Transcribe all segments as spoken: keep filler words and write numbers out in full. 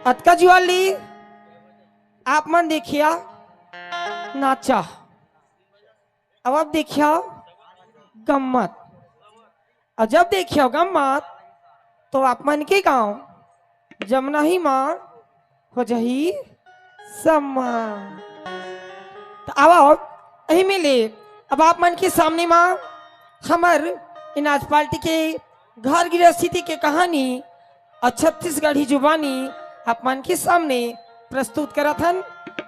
अतका जुआर ली, आप मन देखिया नाचा, अब आप देखिया गम्मत। अउ जब देखिया गम्मत, तो आप मन के गांव जमना ही मां हो जाही सम्मा। तो आवा, यही में ले, अब आप मन के सामने मां हमर इनाज पार्टी के घर गृहस्थी के कहानी अउ छत्तीसगढ़ी जुबानी आप मन के सामने प्रस्तुत करत हन।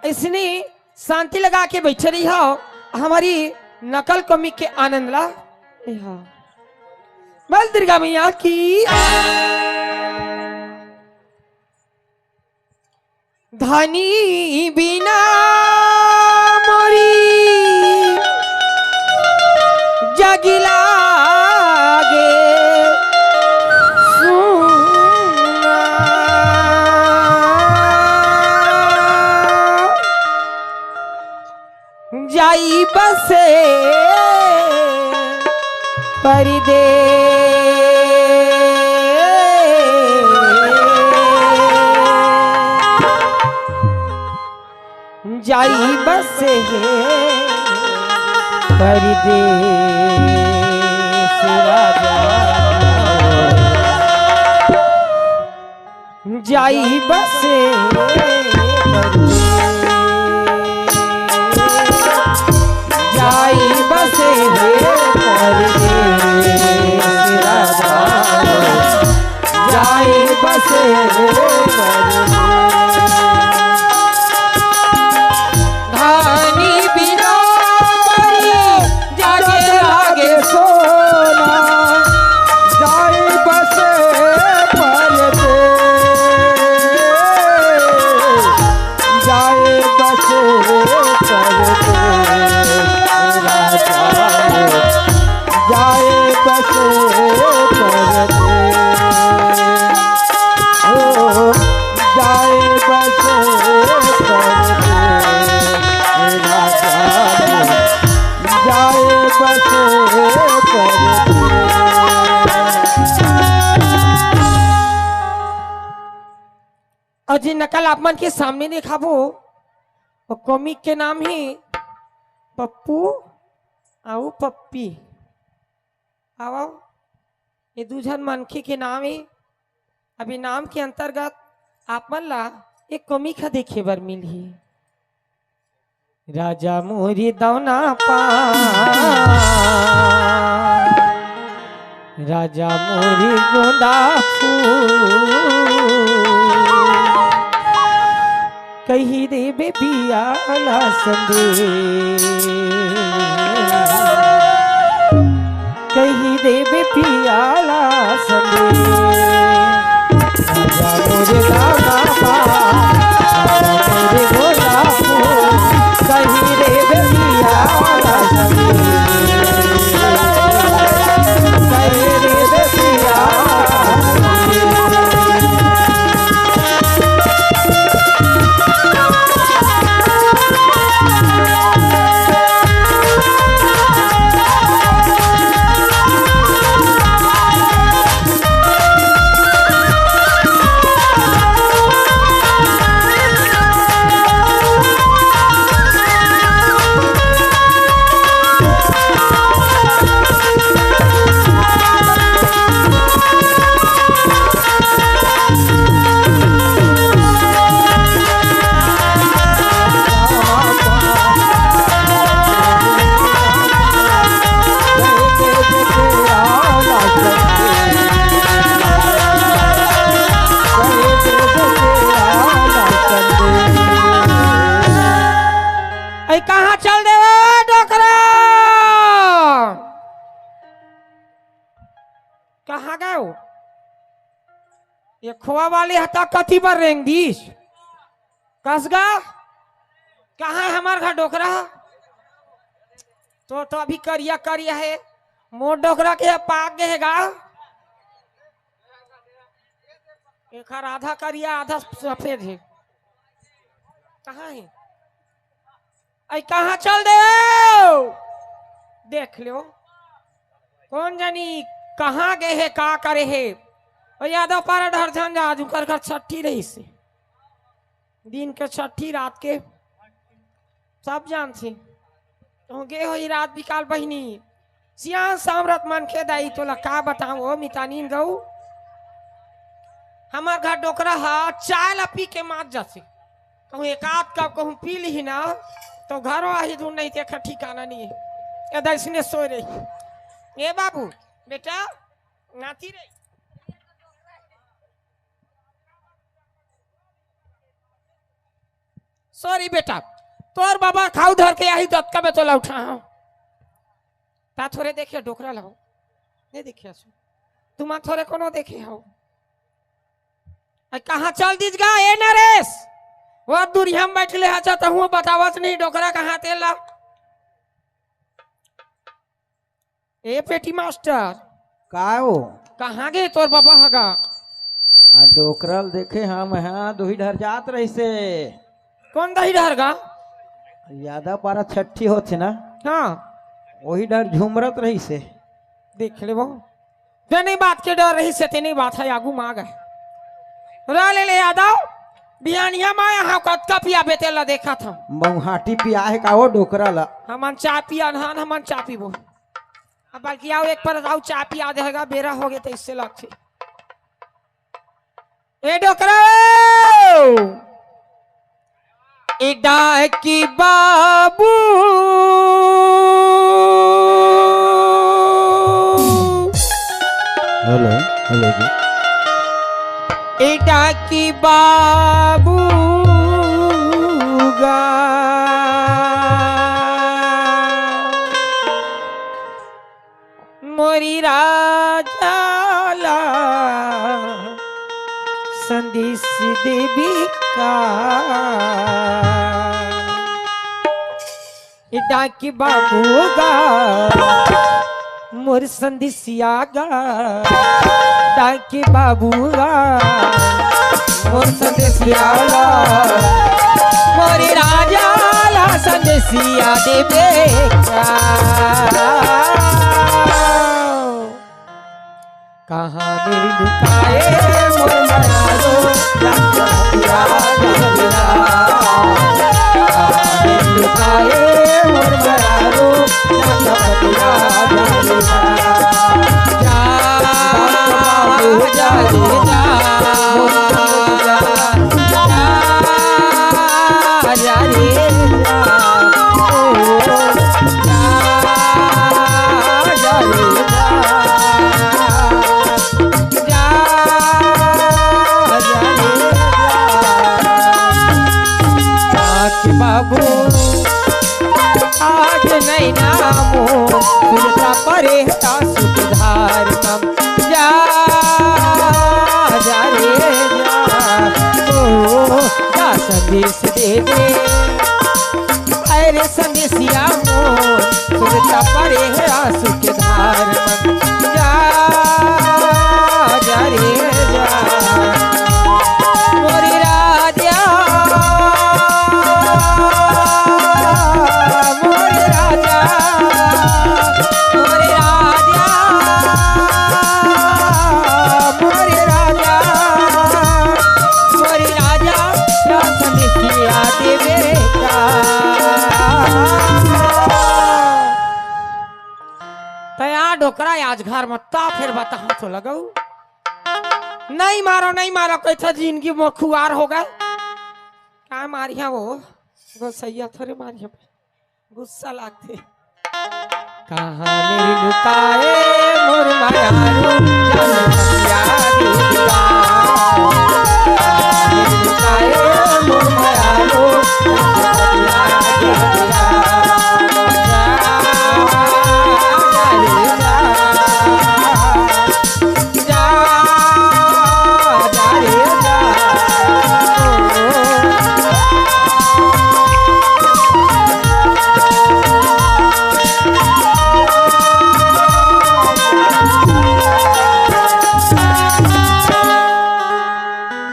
इसने शांति लगा के बैठे रही हो, हमारी नकल कॉमिक के आनंद ला। बोल दुर्गा मैया की। धनी बिना मोरी जग लागे सुना। जाई बसे परदेस। जाई बसे परदेस राजा। जाई बसे परदेस। जाई बसे हे परदेस राजा। जाई बसे हे परदेस। धनी बिना मोरी जग लागे सोना। जाई बसे परदेस। जाए बसे परदेस राजा। जाए बसे परदेस। ओ, जाए बसे परदेस राजा। जाए बसे परदेस। अउ जे नकल आप मन के सामने देखाबो, वो कॉमिक के नाम हे पप्पू अउ पप्पी। आवो, ये दू झन मनखे के नाम हे। अभी नाम के अंतर्गत आप मन ला एक कॉमिक ह देखे बर मिलही। राजा मोरी दौना पा, राजा मोरी गोंदा फूल, कही देबे पिया ला संदेश, कही देबे पिया ला संदेश। राजा मोरे लाला बा, राजा मोरे भोला हो, कही रे बेटिया, कही रे बेटिया। अई कहाँ चल देवे डोकरा? कहाँ गए हो? ये खोवा वाले हता कति बर रेंग दीस। कस गा? कहाँ हे हमर घर डोकरा? तो, तो अभी करिया करिया हे। मोर डोकरा के पाक गे हे गा। एखर आधा करिया आधा सफेद हे। कहाँ हे? अई कहाँ चल दे? देख लो, कोन जनी कहाँ गे हे, का करे हे। ओ यादव पारा डहर झन जा, आज उकर घर छट्ठी रहिसे। दिन के छठी रात के सब जानथे। तो गे होही रात बिकाल बहिनी, सियान सामरत मनखे दाई, तोला का बताऊं ओ मितानीन गऊ, हमर घर डोकरा ह चाय ला पी के मात जाथे। कहूं एक आध कप कहूं पी लिही ना, तो घरो आही धुन नहीं, तेखर ठिकाना नहीं है। ए दाई, इसने सोए रही। ए बाबू, बेटा, नाती रे। सॉरी बेटा, तोर बाबा खाऊ धर के आही, दतका में तोला उठा हूं। ता थोरे देखे डोकरा लगो, नहीं देखे असु। तुम थोरे कोनो देखे हो। आई कहाँ चल दीज गा, ए नरेश? वो दूरिया में बैठले हा, चाहता हूँ, बतावत नहीं, डोकरा कहाँ तेला। ए पेटी मास्टर। का हो? कहाँ गे तोर बाबा हगा? आ डोकरल देखे हम, हाँ, दोही डहर जात रहिसे। कौन दही डहर गा? यादव पारा छठी होथे ना? हाँ। वही डहर झुमरत रहिसे। देख ले वो। तेनी बात के डर रहिसे, तेनी बात है, आगू माग है। रा ले ले यादव, बिहानिया मा यहाँ कतका पिया बेते ला देखा था। मऊहाटी पिया है का वो डोकरा ला? हमन चाय पिया नहान, हमन चाय पीबो। अब बल्कि आओ एक पर आओ, चाय पिया देगा, बेरा हो गया तो इससे लगथे। ए डोकरा, ए डाकी बाबू। हेलो, हेलो जी। ए डाकी बाबू गा। मोरी राजा ला संदेश देबे का। ए डाकी बाबू गा, मोर संदेशिया गा। डाकी बाबू गा, मोर संदेशिया ला, मोरी राजा ला संदेशिया देबे का। कहाँ मेरी लुकाए मोर मनारो, राजा राजा। कहाँ मेरी लुकाए मोर मनारो, बाबू आज नहीं नामो, सुरता परे हता सुधार नम। जा, जा रे जा, ओ, जा संदेश दे दे। अरे संदेशिया मोर, सुरता परे है आंसू के धार नम। जा, जा रे जा, मोरी राजा। मोरे राजा, मोरे राजा, मोरे राजा, मोरे राजा, रात में किया देवे का। तैयार डोकरा आज घर में ता फिर बता तो लगऊ। नहीं मारो, नहीं मारो, कैसा जिंदगी में खुआर हो गए। का मारिया वो? गोसैया थोरे मारिया। गुस्सा लागथे। कहाँ मेरी लुकाए मोर मयारू, जाने बतिया रे जा। कहाँ मेरी लुकाए मोर मयारू, जाने बतिया रे जा। जा रे जा। जा, जा रे जा।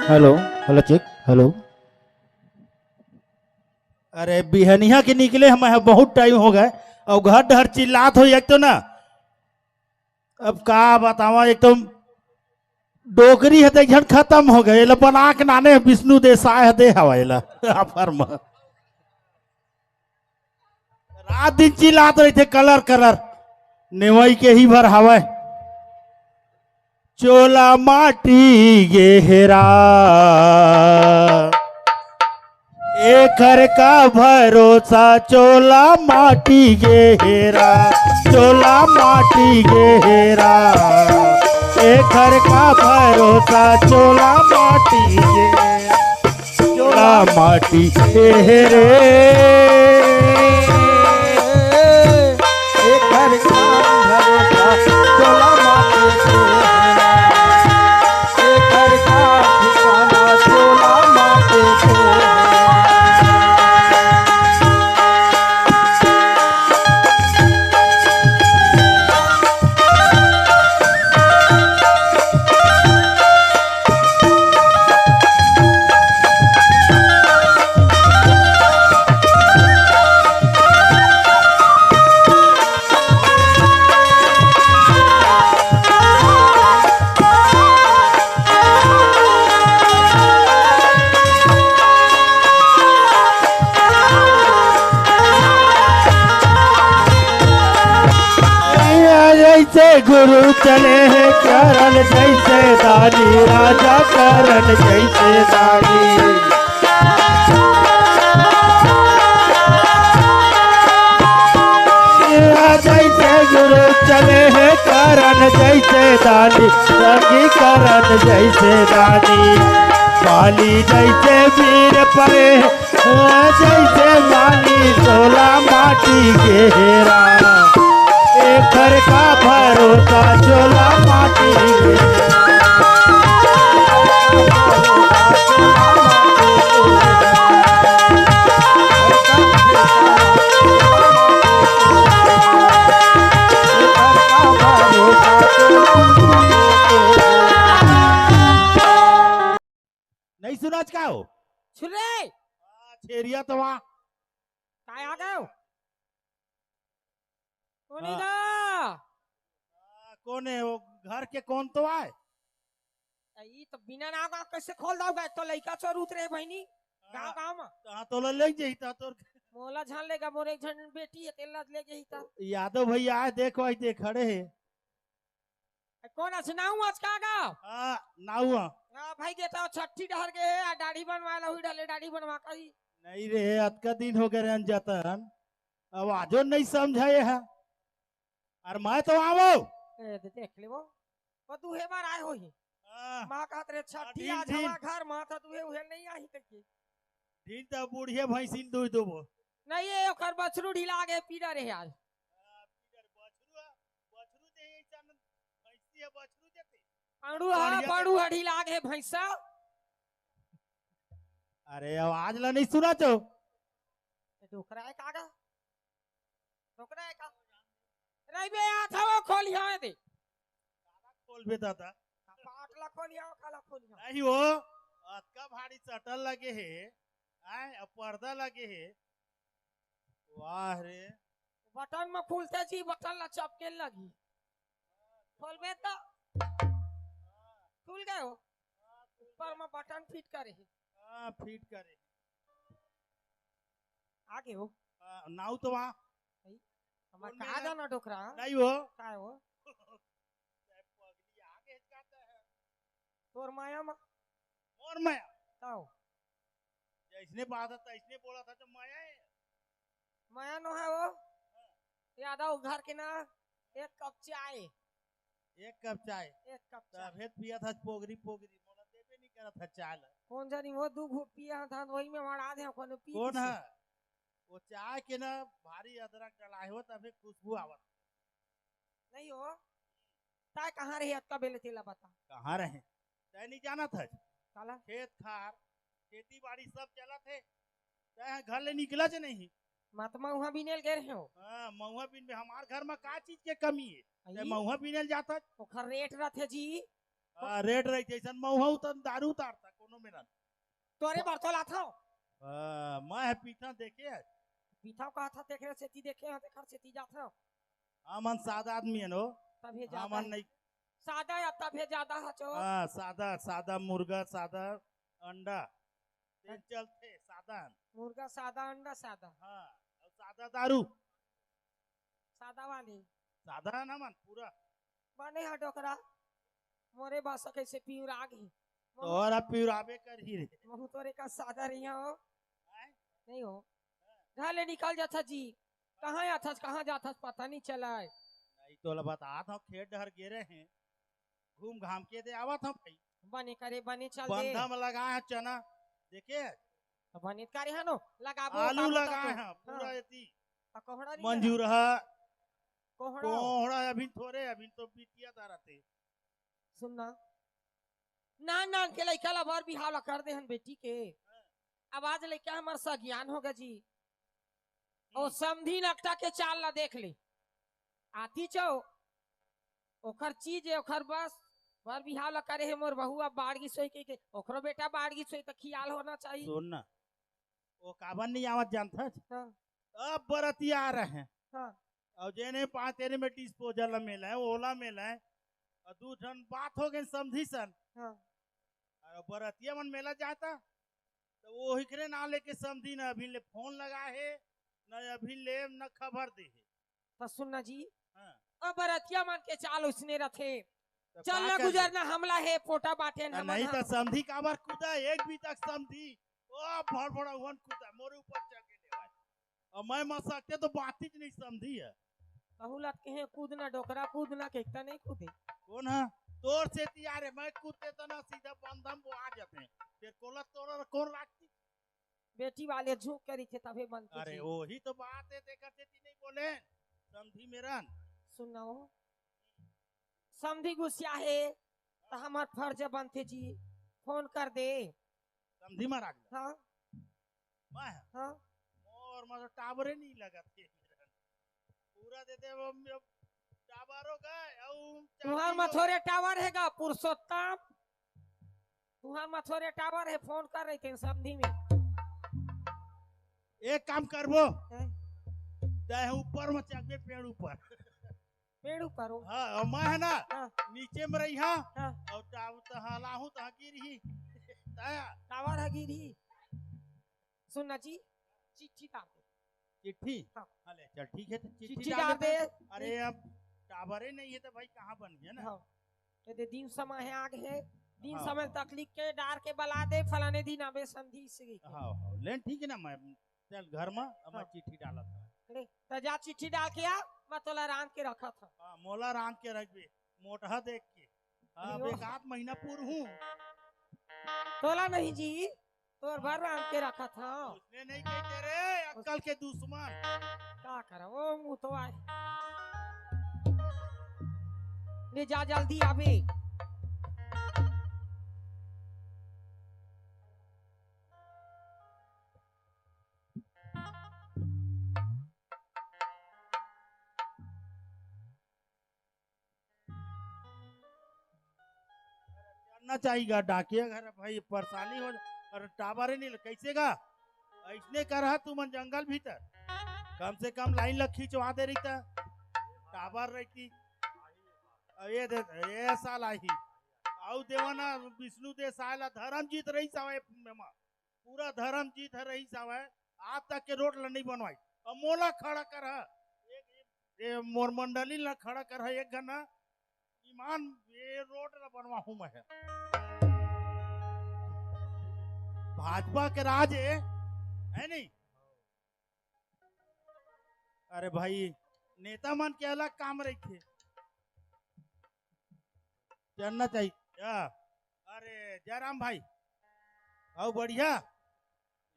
Hello, hello, check, hello. अरे, बिहनिया के निकले हम ह, बहुत टाइम हो गए, अउ घर डहर चिल्लात हो एक तो ना। अब का बतावा, एकदम डोकरी ह त एक झन खतम हो गे, एला बना के नाने विष्णु देसाय ह दे हवय एला। आफर म रात दिन चिल्लात रहिथे, कलर कलर। नेवई के ही भर हवय। चोला माटी गे हेरा, एखर का भरोसा चोला माटी गे हेरा, चोला माटी गे हेरा, एखर का भरोसा चोला माटी गे, चोला माटी गे हेरे। एखर का भरोसा चोला माटी गे हेरा, एखर का ठिकाना चोला माटी गे हेरा। जैसे गुरु चले हे चरण जैसे दानी, राजा करण जैसे दानी। जैसे गुरु चले हे करण जैसे दानी, रंगी करण जैसे दानी, बाली जैसे वीर परे, जैसे बाली चोला माटी गे हेरा, एखर का भरोसा चोला माटी गे। नहीं सुनाच का हो? सुन रे। आ, छेरिया तो वहाँ। काय आ गयो? कोन हे हाँ। गा? आ, कोन हे वो घर के कोन तो आय? आ, ई तो बिना नाव गाँव कैसे खोल दाव गा? तो लइका चोर उतरे बहिनी। गाँव हाँ, गाँव में। कहाँ तोला ले जाही ता तोर? मोला झन लेगा, मोर एक झन बेटी हे, तेला ले जाही ता। यादव भैया आय, देखो, आई देख खड़े हे। ए, कोन अस नाऊ अस का गा? हाँ, नाऊ हाँ। हाँ भाई, गे तो छट्ठी डहर गे हे, आ दाढ़ी बनवाय ला हुई डाले, दाढ़ी बनवा कही। नहीं रे, अतका दिन हो गए रे अनजतन, अब आजो नहीं समझाए है। अरे मैं तो आवो। ए, दे-, देख ले वो, वो दुहे बार आए होही। हाँ। माँ कहत रे, "छट्ठी ढील, आज ढील। हमार घर माँ था, दुहे उहे नहीं आही," कहिके। ढील त बुढ़िया भैंसिन दुह देबो। नहीं, ये ओकर बछरू ढिला गे, पीला रहे आज। हाँ, पीला बछरू, बछरू दे, ऐसा न भैंसी है, बछरू देते। पाड़ू हा, बढ़िया पाड़ू दे। हा ढिला गे भैंसा। अरे, आवाज ला नहीं सुना तो? ये डोकरा है का गा? डोकरा है का? रही बे, आ था वो खोलिया दे। काला खोल बे दादा। कपाट ला खोलिया, काला खोलिया। नहीं हो, अतका भारी शटर लगे हे, आय, अब पर्दा लगे हे। वाह रे। बटन में खुलते जी बटन ला चपके लगी। खोलबे तो खुल गए हो। ऊपर में बटन फिट करे हे। हाँ, फिट करे। आगे हो। हाँ, नाऊ तो वहाँ। नहीं, हमार कौन का मेरा? जाना डोकरा? नहीं हो। का हो? पगली आगे जाता है। तोर माया मा। मोर माया। ताओ। जैसने बात है, तैसने बोला था, तो माया है। माया नो है वो। हाँ। यादव घर के ना, एक कप चाय। एक कप चाय। एक कप चाय। तभे त पिया था पोगरी, पोगरी। मोला देबे नहीं करा था चाय ला। कौन जानी वो दू घूट पिया था, वही में मरा दे, कोनो पी कौन किसी। है? वो चाय के ना भारी अदरक डलाए हो, तभे खुशबू आवत। नहीं हो। ताय कहाँ रहे अतका बेले तेला बता। कहाँ रहे? तय नहीं जाना था। काला? खेत खार, खेती बाड़ी सब चलत हे। तय घर ले निकला जे नहीं। मत मउहा बिनेल गे रहे हो। हाँ, मउहा बिन में हमार घर में का चीज के कमी है? आई? तय मउहा बिनेल जाता। ओखर रेट रथे जी। हाँ, रेट रही जैसन मउहा उतर दारू उतारता कोनो मेरन। तोरे बर तो लाथव। हाँ, मैं है पीठा देखे है। पीठा का था देखे सेती देखे है, देखर सेती जाथव। हमन सादा आदमी है नो। तभे जाता हमन है। नहीं सादा या तभे ज्यादा हचो। हाँ, सादा, सादा मुर्गा, सादा अंडा। तेन चलथे, सादा। मुर्गा सादा, अंडा सादा। हाँ, अउ सादा दारू। सादा वाली। सादा ना मन, पूरा। बने ह डोकरा। मोरे बस कइसे पिउरा गे। महू तोहर अब पिउराबे करही रे। महू तोरे का सादा रही हो। हैं? नहीं हो। घर ले निकल जाथा जी। कहाँ आथस, कहाँ जाथस, पता नहीं चलय। नहीं, तोला बतात हँव, खेत डहर गे रहें। घूम घाम के दे आवत हँव भाई। बने करे, बने चल दे। बंधा म लगाए हँव चना, देखे? त बने करे हनो, लगाबो, आलू लगाबो लगाए तब तो। हँव, पूरा हाँ। एती। त कोहड़ा नहीं मंजूर लगा? ह। कोहड़ा हो। कोहड़ा अभी थोरे, अभी तो बिटिया दारा ते। सुन ना, नान नान के लइका ला बर बिहाव ला कर दे हन बेटी के। अब आज लइका हमर सगियान होगे जी। ओ हम्म। समधी नकटा के चाल ला देख ले। आती चो, ओखर चीज हे, ओखर बस, बर बिहाव ला करे हे मोर बहू, अब बाढ़ गिस होई के, के, ओखरो बेटा बाढ़ गिस होई, त खियाल होना चाहिए। सुन ना, ओ काबर नहीं आवत जानथस? हाँ। अब बरतिया आ रहे हैं। हाँ। अउ जेने पाँच तेरे में disposal ला मिले, ओला मिले, अउ दू ठन बात हो गए समधी सन। हाँ। अउ बरतिया मन मेला जाता, त वो हिकरे नाव लेके समधी न अभी ले फोन लगा हे, न अभी ले न खबर दे हे। त सुन ना जी, हाँ। अब बरतिया मन के चाल उसने रथे। त चल का ना करबे? गुजरना हमला हे, पोटा बाटेन ना, हमन नहीं ह। त समधी काबर कूदा, एक भी तक समधी, ओ भड़ भड़ उहन कूदा, मोरे ऊपर चढ़ के लेवाय। अब मैं मसकते तो बात ही नहीं समधी है। कहू लत के हे कूदना डोकरा कूदना, के एकटा नहीं कूदे। कौन है? तोर से तियारे, मैं कूदते तो ना सीधा बंधम वो आ जाते हैं। फिर कोला तोरा कौन राखती? बेटी वाले झूक करी थे तबे बनती अरे थी। वही तो बात है, देखा थे ती नहीं बोले। समधी मेरन। सुनाओ। समधी गुस्सा हे, त हमर फर्ज बनथे जी। फोन कर दे। समधी महाराज ला? हाँ। मैं? हाँ। मोर में तो टावरे नहीं लगत हे। पूरा दे दे वो, वो टावरो गए, अउ तुहार में थोरे टावर हे गा, पुरुषोत्तम? तुहार में थोरे टावर हे, फोन कर रही थी समधी में। एक काम करबो। हैं? तै ऊपर में चढ़बे पेड़ ऊपर। पेड़ ऊपर हो? हाँ, अउ मैं है ना, हाँ। नीचे में रही, हाँ। हाँ। अउ टाव-, तहाँ लाहूँ, तहाँ गिरही। तै टावर ह गिरही। सुन ना जी, चिट्ठी डाल दे। चिट्ठी? हाँ। हाँ, ले, चल, ठीक है, तो चिट्ठी चिट्ठी डाल डाल देते हैं। दे। अरे, अब टावरे नहीं है, तो भाई, कहाँ बन गया ना? हाँ। ये दे, दिन समय है, आगे है। दिन हाँ, समय हाँ। तक लिख के, डार के बला दे, फलाने दिन आबे समधी से। हाँ, हाँ, लेन, ठीक है ना, मैं चल घर में, अब मैं हाँ। चिट्ठी डालत हूँ। ले, त जा चिट्ठी डाल के आ, मैं तोला रांध के रखत हूँ। हाँ, मोला रांध के रखबे, मोटहा देख के। हाँ, अब अयो। एक आध महीना पूर हूँ। तोला नहीं जी, तोर बर रांध के रखत हूँ। उसने नहीं कहते रे, अक्कल के दुश्मन। का करा, वो मुँह तो आए। ले जा जल्दी आबे। करना चाहिए गा, डाकिया घर भाई परेशानी हो जा-, अरे टावर ही नहीं ल-, कैसे गा? ऐसने कर हा तू मन जंगल भीतर, कम से कम लाइन ला खिंचवा दे रही त टावर रहती। अब ये दे, ये साल आही, आऊ देवा ना विष्णु देसाय ला धर्मजीत रही सावे में, पूरा धर्मजीत ह रही सावे, आज तक के रोड ला नहीं बनवाई। अब मोला खड़ा कर हा, एक, एक, ये मोर मंडली ला खड़ा कर हा, एक घना ईमान ये रोड ला बनवाहूं मैं। भाजपा के राज है, है नहीं? अरे भाई, नेता मन के अलग काम रहिथे, जानना चाहिए। या, अरे जयराम भाई, अउ बढ़िया?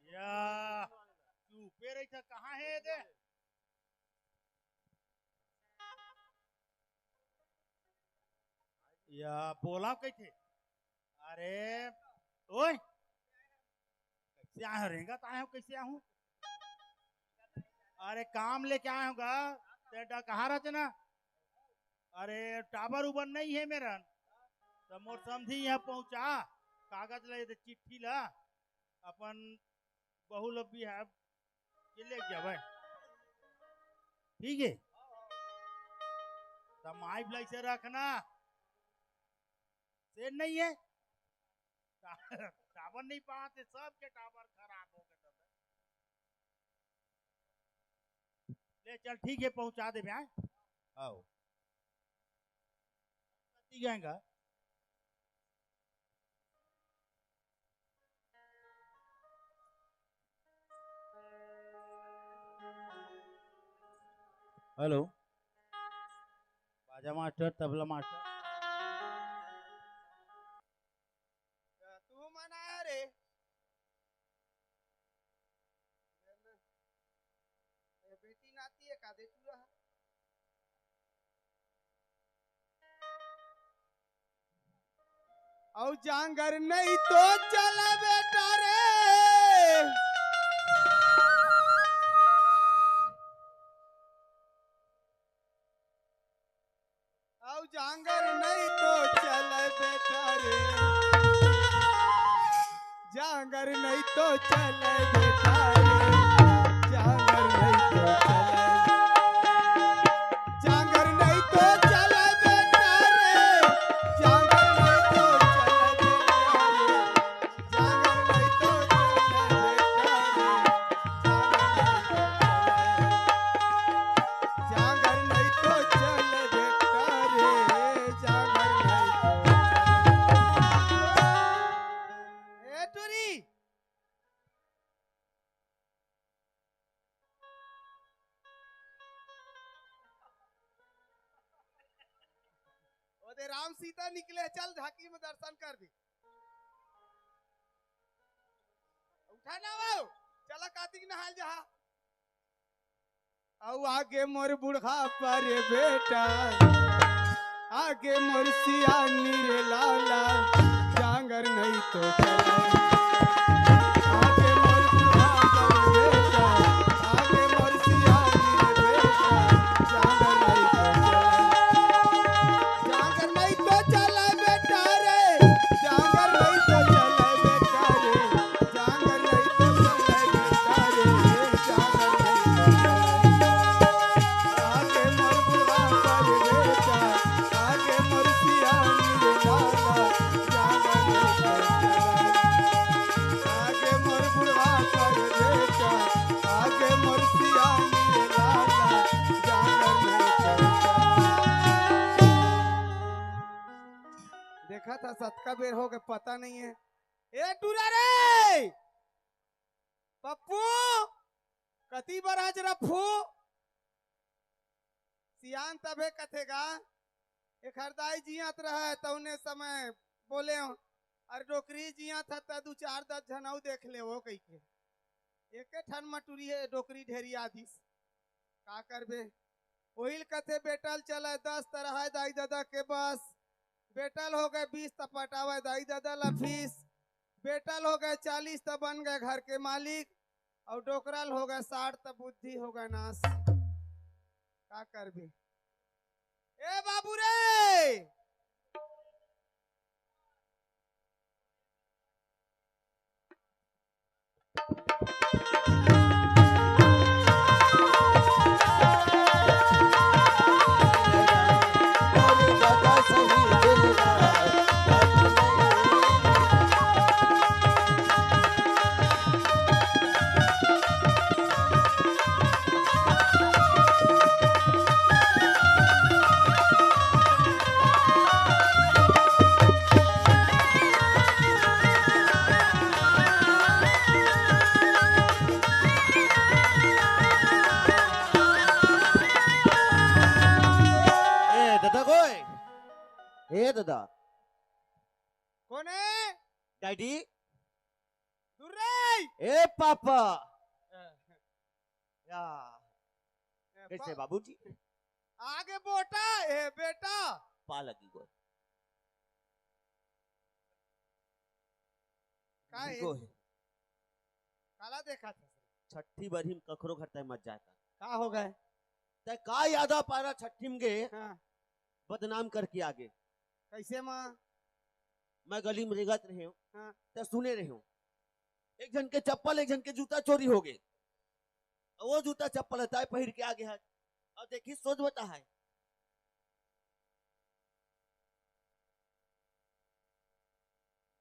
या, चुपे रहिथे, कहाँ हे दे? या बोला कैसे? अरे ओए, कैसे आए हो? रेंगत आए हो, कैसे आए हो? अरे काम लेके आए हो गा, ते डकहा रचना। अरे टावर उबर नहीं है मेरन, तो मोर समधी यहाँ पहुँचा, कागज ले दे, चिट्ठी ला, अपन बहू लोग भी है, ये ले जावे, ठीक है? तो माई भलाई से रखना। सेठ नहीं है, टावर नहीं पाते, सबके टावर खराब हो गए। ले चल, ठीक है, पहुंचा दे ब्याह। आओ। ठीक है। हेलो, बाजा मास्टर, तबला मास्टर। तू मन आया रे? ए, बेटी नाती है का दे टूरा? अउ जांगर नहीं तो चल बेटा रे। अउ जांगर नहीं तो चल बेटा रे, जांगर नहीं तो चल बेटा रे, जांगर नहीं तो चल, जांगर नहीं तो चल बेटा रे, जांगर नहीं तो चल बेटा रे। ओदे राम सीता निकले, चल झांकी में दर्शन कर दे। उठा ना वो, चला कातिक नहाल जहा। अउ आगे मोर बुढ़ापा रे बेटा, आगे मोर सियानी रे लाला, जांगर नहीं तो चले। आगे मोर बुढ़ापा रे बेटा, आगे मोर सियानी रे बेटा, जांगर नहीं तो चले। जांगर नहीं तो चले बेटा रे, जांगर नहीं तो चले बेटा रे, जांगर नहीं तो चले बेटा रे, जांगर नहीं तो चले। आगे मोर बुढ़ापा रे बेटा, आगे मोर सियानी रे लाला, जांगर नहीं तो चले। आगे मोर बुढ़ापा रे बेटा, आगे मोर सियानी रे लाला, जांगर नहीं तो चले। देखा था सतका बेर हो गए, पता नहीं है। ए टूरा रे, पप्पू, कती बराज रफू? सियान तभे कथेगा, एखर दाई जियत रहय, तउने समय बोले हो, अरे डोकरी जियत ह, त दू चार दस झन अउ देख ले वो कहिके। एके ठन म टूरी हे, डोकरी ढेरिया दिस। का करबे? ओहिल कथे बेटल चले दस त रहय दाई ददा के बस। बेटल हो गए बीस त पटावय दाई ददा ला फीस। बेटल हो गए चालीस त बन गए घर के मालिक। अउ डोकरल हो गए साठ त बुद्धि हो गए नाश। का करबे? ए बाबू रे! ए दादा कोई, ए दादा। कोन हे? डैडी। दूर रे। ए पापा। ए। या। ए, कैसे पा- बाबूजी? आगे बोटा, ए बेटा। पा लगी गो। का हे? गो हे। काला देखा था? छठी बरही म कखरो घर तय मत जाय का। का हो गए? तय का यादव पारा छठी म गे? हाँ। बदनाम करके आगे। कैसे माँ? मैं गली म रेंगत रहे हूँ, हाँ। तय सुने रहे हूँ, एक झन के चप्पल, एक झन के जूता चोरी हो गए। अउ वो जूता चप्पल ह तय पहिर के आगे हे। अउ देखी सोच बता है।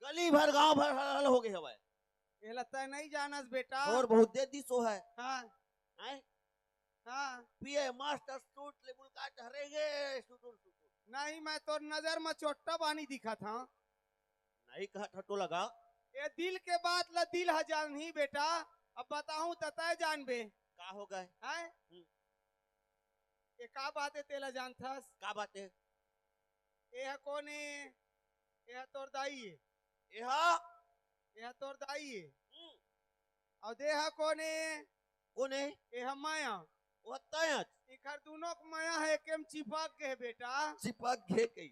गली भर, गांव भर हल हल हो गए हवय। एला तय नहीं जानस बेटा। और बहुत दे दिस ओ है। हाँ। हैं? हाँ। पिए मस्त सूट ले बुलका टहरेंगे, सुटुर सुटुर। नहीं, मैं तोर नजर में चोट्टा बानी दिखा था। नहीं कहा ठटो लगा। ये दिल के बात ला दिल ह जानही बेटा। अब बताऊं त तय जानबे। का हो गए? हैं? हम्म। ये का बात है तेला जानथस? का बात है? ये ह कौन है? ये ह तोर दाई है। ये हा? ये ह तोर दाई है। हम्म। और दे ह कौन है? कौन है? ये ह माया। वो तय। इखर दोनों के माया है, एकेम चिपक के है बेटा। चिपक के कही।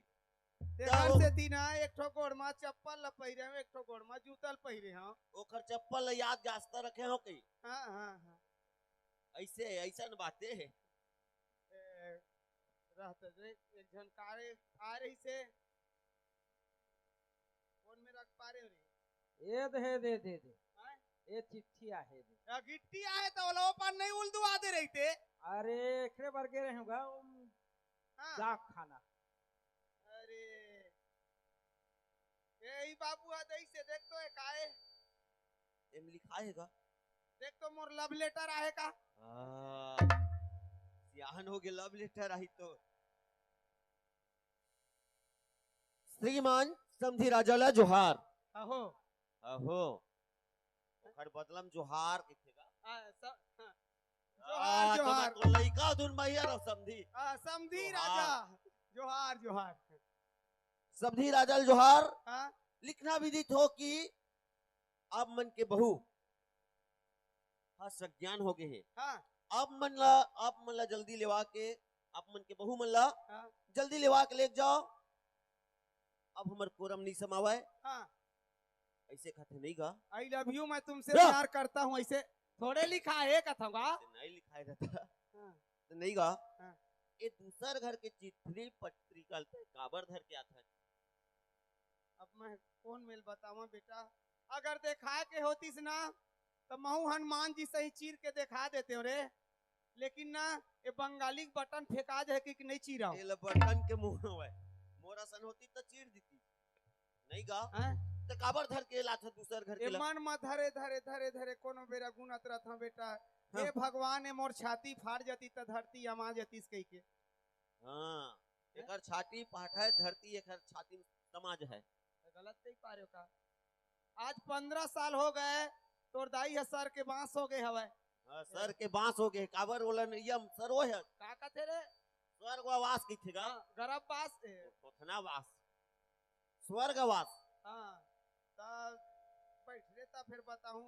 तेकर से तीना एक ठो गोड़ मा चप्पल ल पहिरे हूँ, एक ठो गोड़ मा जूता ल पहिरे हूँ। ओकर चप्पल ल याद गास्ता रखे हो कही। हाँ, हाँ, हाँ। ऐसे, ऐसा न बातें है। ए, रहत रे, एक झन कारे आ रही से, फोन में रख पा रहे हो रे? ए दे, दे, दे, दे। हाँ? ए चिट्ठी आहे दे। या गिट्टी आहे तो ओला ओपन नहीं उल दुआ दे रही थे। अरे, एकरे बर गे रहे होगा, उम, हाँ। डाक खाना। अरे, ए, ई बाबू आ दई से देख तो, ए काए? एम लिखा है का? देख तो मोर love letter आहे का? हाँ, सियान हो गए, love letter आई तो। श्रीमान समधी राजा ला जोहार। अहो। अहो। ओखर बदलम जोहार लिखेगा। आ, स-, हाँ। जोहार, आ, तो मैं जोहार। तो लइका दुन मैया रहो समधी। आ, समधी जोहार। राजा। जोहार, जोहार। समधी राजा ला जोहार। हाँ। लिखना विदित हो कि आप मन के बहू हा सज्ञान हो गए हे। हाँ। आप मन ला, आप मन ला जल्दी लेवा के, आप मन के बहू मन ला हाँ। जल्दी लेवा के लेके जाओ। अब हमर कोरम नहीं समावय। हाँ। ऐसे कथे नहीं गा। I love you, मैं तुमसे लो। प्यार करता हूँ, ऐसे थोड़े लिखा है कथंगा। ऐसे नहीं लिखाए रहता। हाँ। तो नहीं गा। हाँ। ये दूसर घर के चिट्ठी पत्री काल तय काबर धर के आथस? अब मैं कौन मेल बतावा बेटा, अगर देखाए के होतिस ना, त महू हनुमान जी सही चीर के देखा देते हो रे। लेकिन ना, ये बंगाली के बटन फेंका दे कि नहीं चीरा। ये ले बटन के मुंह हवय। मोर असन होती त चीर देती। नहीं गा। हैं? त काबर धर के लाथस दूसर घर के ये ला? मन म धरे, धरे, धरे, धरे, कोनो बेरा गुनत रहत हंव बेटा। हाँ। हे भगवान, ये मोर छाती फाड़ जाती त धरती अमा जातीस कहि के। हाँ। हैं? एकर छाती फाटय धरती, एकर छाती समाज है। त गलत नहीं पा रहे हो का? आज पंद्रह साल हो गए, तोर दाई ह सर के बांस हो गए हवय। हाँ, सर के बांस हो गए, काबर ओला नैया म सर ओहे। का कथे रे? स्वर्गवास कहिथे गा। हाँ, गरभवास, ए। थोथना वास। स्वर्गवास। हाँ, त बैठ रे, त फिर बताहूँ,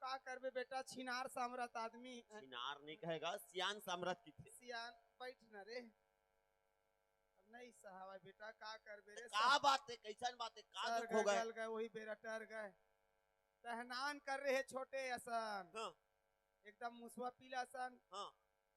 का करबे बेटा, छिनार सामरथ आदमी। छिनार नहीं कहेगा, सियान सामरथ कहिथे। सियान, बैठ न रे। अब नहीं सहावय बेटा, का करबे रे, का सब बात है, कैसन बात है, का सर दुख हो गए, गए? गल गए, वही बेरा टर गए। तहनान कर रहे छोटे असन। हाँ। एकदम मुसवा पीला सन। हाँ।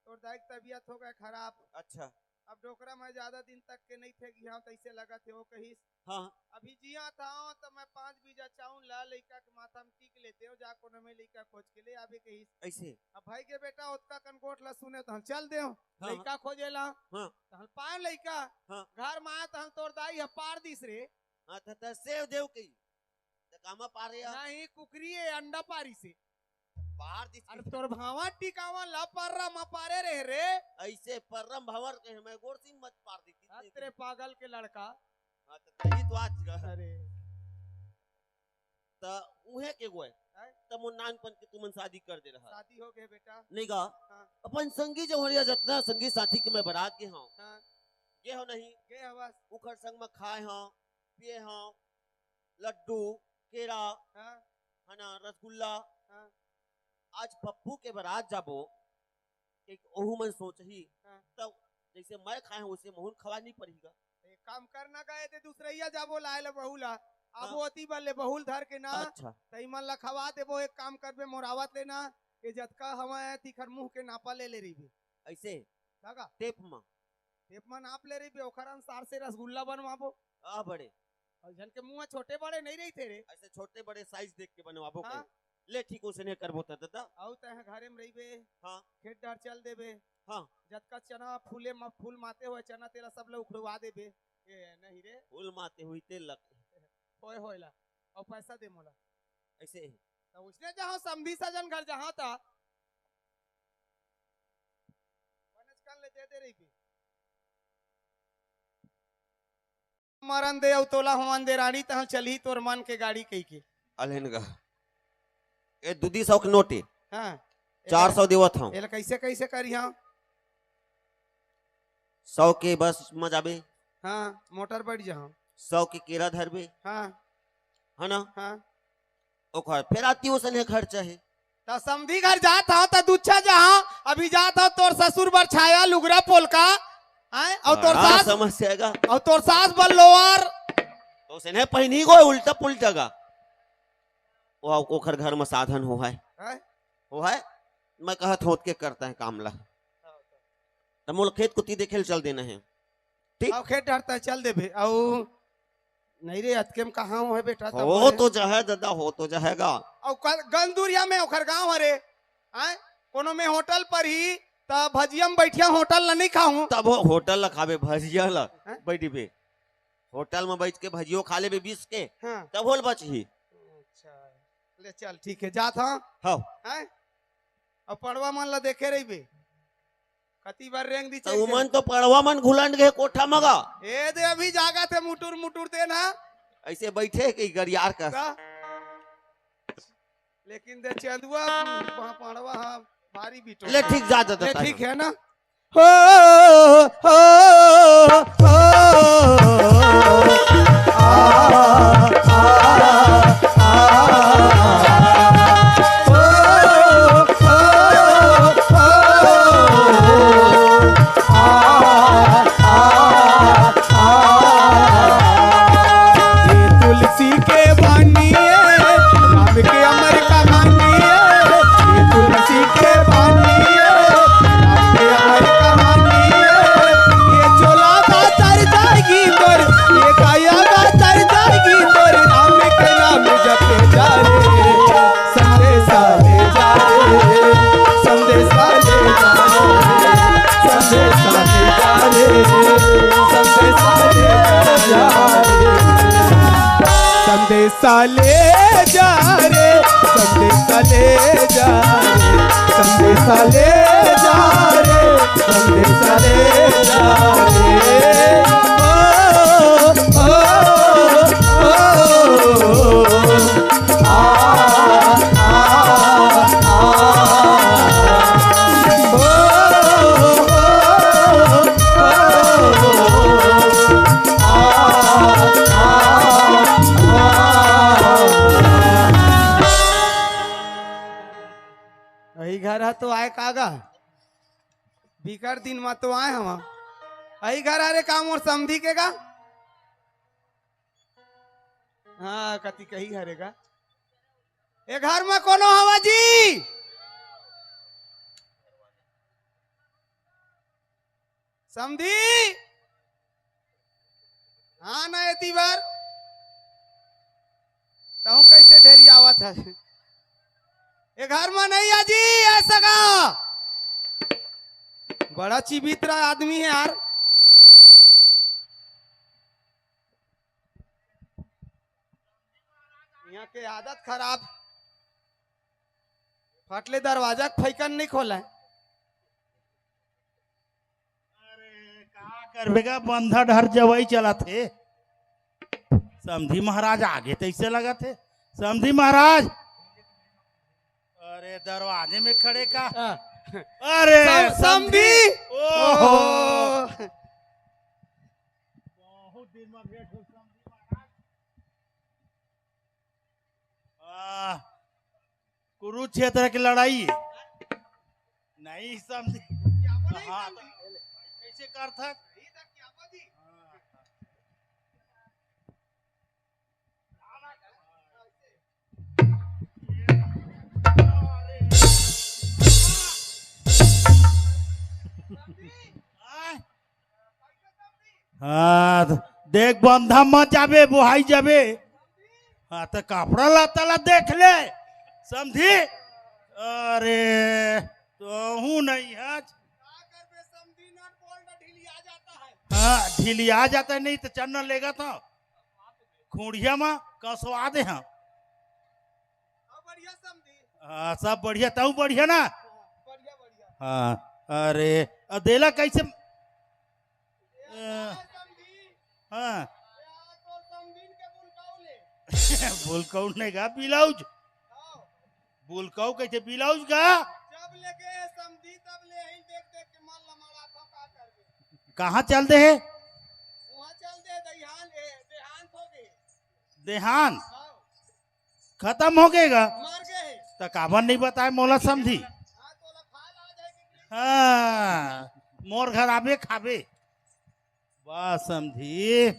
तोर दाई के तबीयत हो गए खराब। अच्छा। अब डोकरा मैं ज्यादा दिन तक के नहीं थे गिहाव, तैसे लगत हे, वो कहिस। हाँ। अभी जिया था तो मैं पाँच बीजा चाउन ला लइका के माथा में टीक लेते हो, जा कोनो में लइका खोज के ले आबे कहिस। ऐसे? अब भाई के बेटा ओतका कन गोठ ला सुने तो हम चल दे हो। हाँ, लइका हाँ। खोजे ला। हाँ। तो हम पाए लइका। हाँ। घर में आए तो हम तोर दाई ह पार दिस रे। हाँ, त, त सेव देव कही। त कामा पारे या? नहीं, कुकरी है, अंडा पारी से। पार दिस अरे की। तोर भावा टिकावा ला पर्रा मा पारे रहे रे। ऐसे पर्रम भंवर के मैं गोड़ सिंह मत पार दी, कितने अतरे की। पागल के लड़का। हाँ, त तही तो आज गा। अरे। त उहे के गोय। हैं? त मोर नानपन के तुमन शादी कर दे रहा। शादी हो गए बेटा। नहीं गा। हाँ। अपन संगी जौहरिया जतना संगी साथी के मैं बरात गे हंव। हाँ। गे हो नहीं? गे हवस। उखर संग म खाए हंव, पिए हंव, लड्डू, केरा, हाँ। है ना, रसगुल्ला। हाँ। आज पप्पू के बरात जाबो, कि ओहू मन सोचही, हाँ। तब जैसे मैं खाए हूँ, वैसे महून खवा नहीं पड़ेगा। एक काम कर ना गए ते दूसरैया जाबो लाए ले बहू ला। आबो हाँ। अति बल ले बहू ल धर के ना। अच्छा। तई मन ला खवा देबो, एक काम करबे मोरावत ले ना, ये जतका हवा है तिखर मुंह के नापा ले ले रहिबे। ऐसे? लगा? टेप मा। टेप मा नाप ले रहिबे, ओखर अनुसार से रसगुल्ला बनवाबो। आ बड़े। अउ झन के मुंह छोटे बड़े नहीं रहिथे रे। ऐसे छोटे बड़े size देख के बनवाबो हाँ। कहीं। ले ठीक ओसने करबो त दादा। अउ तैं घरे में रहिबे। हाँ। खेत डार चल देबे। हाँ। जतका चना फूले म-, फूल माते होए चना तेला सब ल उखड़वा देबे। ए, नहीं रे। फूल माते हुई तेल लग। होए होए ला। अउ पैसा दे मोला। ऐसे ही। त उसने जहाँ समधी सजन घर जहाँ था, बनेच कन ले दे दे रही भी। मरन दे अउ तोला होवन दे रानी, तहाँ चलही तोर मन के गाड़ी कही के। अलेन गा। ए, दुदी सौ के नोट ए। हाँ। चार सौ देवत हूँ। एला कैसे, कैसे करी हाँ? सौ के बस में जाबे। हाँ, मोटर बैठ जाओ। सौ के केरा धरबे। हाँ। है ना? हाँ। ओकर फेर आती ओसने खर्चा है। त समधी घर जात हव त दुच्छा जहाँ, अभी जात हव तोर ससुर बर छाया, लुगरा, पोलका, हैं? अउ तोर बड़ा सास, समस्या है गा। अउ तोर सास बर लोअर। तो ओसने पहिनी गो उल्टा पुल्टा गा। वो ओखर घर में साधन हो है। हैं? हो है? मैं कहत हूँ के करता है काम ला। त मोला खेत कुती देखे ल चल देना है। ठीक। अउ खेत डरता चल देबे। अउ नहीं रे, अतके में कहाँ हो है बेटा, तब हो बोले। तो जाहे दादा, हो तो जाहेगा। अउ कल गंदुरिया में ओखर गाँव हरे, आय, कोनो में होटल पर ही, त भजिया में बैठिया होटल ला नहीं खाऊं। तब हो होटल ला खाबे, भजिया ला हैं? बैठबे। होटल में बैठ के भजियो खा लेबे बीस के, हाँ। तब होल बचही। अच्छा, ले चल, ठीक है, जात हाँ। हाँ। हैं? अब पड़वा मन ला देखे रहिबे। कति बार रेंग दी त चल उमन के। तो पड़वा मन घुलंड गए कोठा मगा। ए दे अभी जागा थे मुटुर मुटुर दे ना। ऐसे बैठे के गरियार का। का? लेकिन दे चंदुआ, पा-, पड़वा हा भारी बिटो। ले ठीक जा, जा, ले जा, ठीक जा। है ना? हो, हो, हो। तुलसी के बानी है, राम के अमर कहानी है। ये तुलसी के बानी है, राम के अमर कहानी है। ये चोला का तर जाएगी तोर, ये काया का तर जाएगी तोर, राम के नाम जपे जा रे। संदेशा ले जा रे, संदेशा ले जा रे, संदेशा ले जा रे, संदेशा ले जा रे। संदेशा ले जा रे, संदेशा ले जा रे, संदेशा ले जा रे, संदेशा ले जा रे। ओ, ओ, ओ, ओ। अही घर ह तो आय का गा? बिकट दिन म तो आय हवा। अही घर हरे का मोर समधी के गा? हाँ, कति कही हरे गा? ए घर म कोनो हवा जी? समधी? हाँ ना, एती बर। तहूँ कैसे ढेरी आवत है? ए घर म नहीं आजी, ऐसा का? बड़ा चिबित्रा आदमी है यार। यहाँ के आदत खराब। फटले दरवाजा के फैकन नहीं खोले। अरे, का करबे गा, बंधा डहर जवई चलत हे। समधी महाराज आगे तैसे लगत हे। समधी महाराज, अरे, दरवाजे में खड़े का? हाँ। अरे, सम-, समधी। समधी। ओहो। ओहो। बहुत दिन में भेंट हो, समधी महाराज। आ, कुरुक्षेत्र की लड़ाई। नहीं समझे। हाँ, तो कैसे करथस? आय? हाँ, त देख, बंधा मत जाबे, बोहाई जाबे। हाँ, त कपड़ा लत्ता ला देख ले, समधी। अरे, तोहू नहीं है। हाँ, ढिलिया जाता है, नहीं तो चन्ना लेगा तो खूंड़िया मा कसवा दे, हाँ। हाँ, सब बढ़िया, तऊ बढ़िया ना? हाँ, अरे, अ, देला कैसे? अ, हाँ। बुलकाऊ नहीं गा, ब्लाउज। बुलकाऊ कैसे ब्लाउज गा? जब लेके समधी, तब ले ही देख देख के मन लमड़ा था, का करबे? कहाँ चल दे हे? वहाँ चल दे, देहान, ए, देहांत हो गए। देहान? हाँ। खत्म हो गए गा? मर गए हे। त काबर नहीं बताए मोला समधी? हाँ, तोला खाए ला आ जाए कि हाँ, मोर घर आबे खाबे। वाह समधी।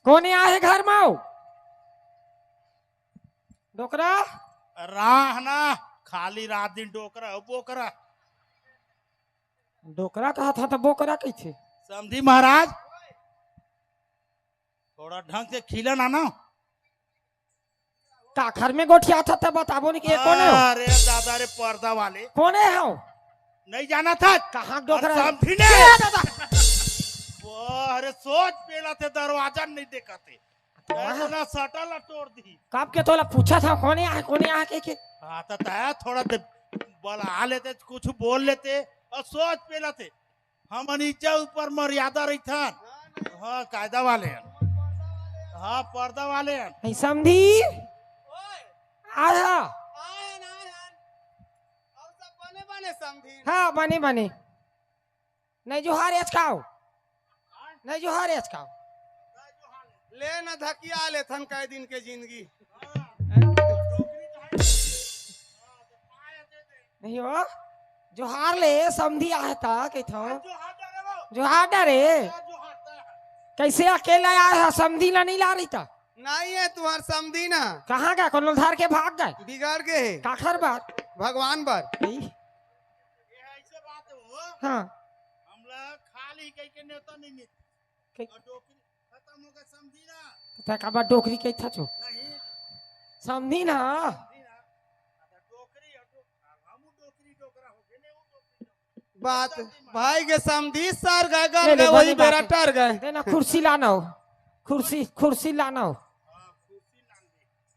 कोने आहे घर म? डोकरा? राह ना, खाली रात दिन डोकरा अउ बोकरा। डोकरा कहा था त बोकरा कहिथे। समधी महाराज, थोड़ा ढंग से खिला ना ना। काखर में गोठिया था त बताबो नहीं कि ये कोने हो? अरे दादा रे, पर्दा वाले। कोने हो? नहीं जाना था? कहाँ डोकरा? अरे समधी ने। ये दादा। वो, अरे सोच पेला थे, दरवाजा नहीं देखा थे। तो वहाँ इतना सटा ला तोड़ दी। कब के तोला पूछा था, कोने आहे, कोने आहे के, के? हाँ, तो तय थोड़ा दे बला लेते, कुछ बोल लेते और सोच पेला थे। हमन इज्जत ऊपर मर्यादा रहिथन। हाँ, कायदा वाले हन। हाँ, पर्दा वाले हन। नहीं समधी? आय हा। हाँ, बने, बने। नहीं जोहार एचकाओ। नहीं जोहार एचकाओ। ले न धकिया लेथन कई दिन के जिंदगी। नहीं हो, जोहार ले, समधी आहे ता, कहिथो। जोहार डरे। कैसे अकेला आए हा, समधी ला नहीं ला रही था? नहीं है तुम्हार समधी ना। कहाँ गए? कोनो धार के भाग गए? बिगड़ गए हे। काखर बर? भगवान बर। नहीं। ये ऐसे बात हो। हाँ। हमला खाली कह के नेता नहीं मिलता। कह- और डोकरी खत्म हो गए, समधी ना। तो तै काबर डोकरी कहिथा छो? नहीं। समधी ना। समधी ना। अच्छा, डोकरी, डो-, हम डोकरी डोकरा हो गए, नहीं, वो डोकरी डोकरा। बात भाई के समधी सर गए, गल ले, ले, गए, वही बने बेरा बात है। टर गए। दे ना, कुर्सी लाना हो, कुर्सी, कुर्सी लाना हो। हाँ, कुर्सी लान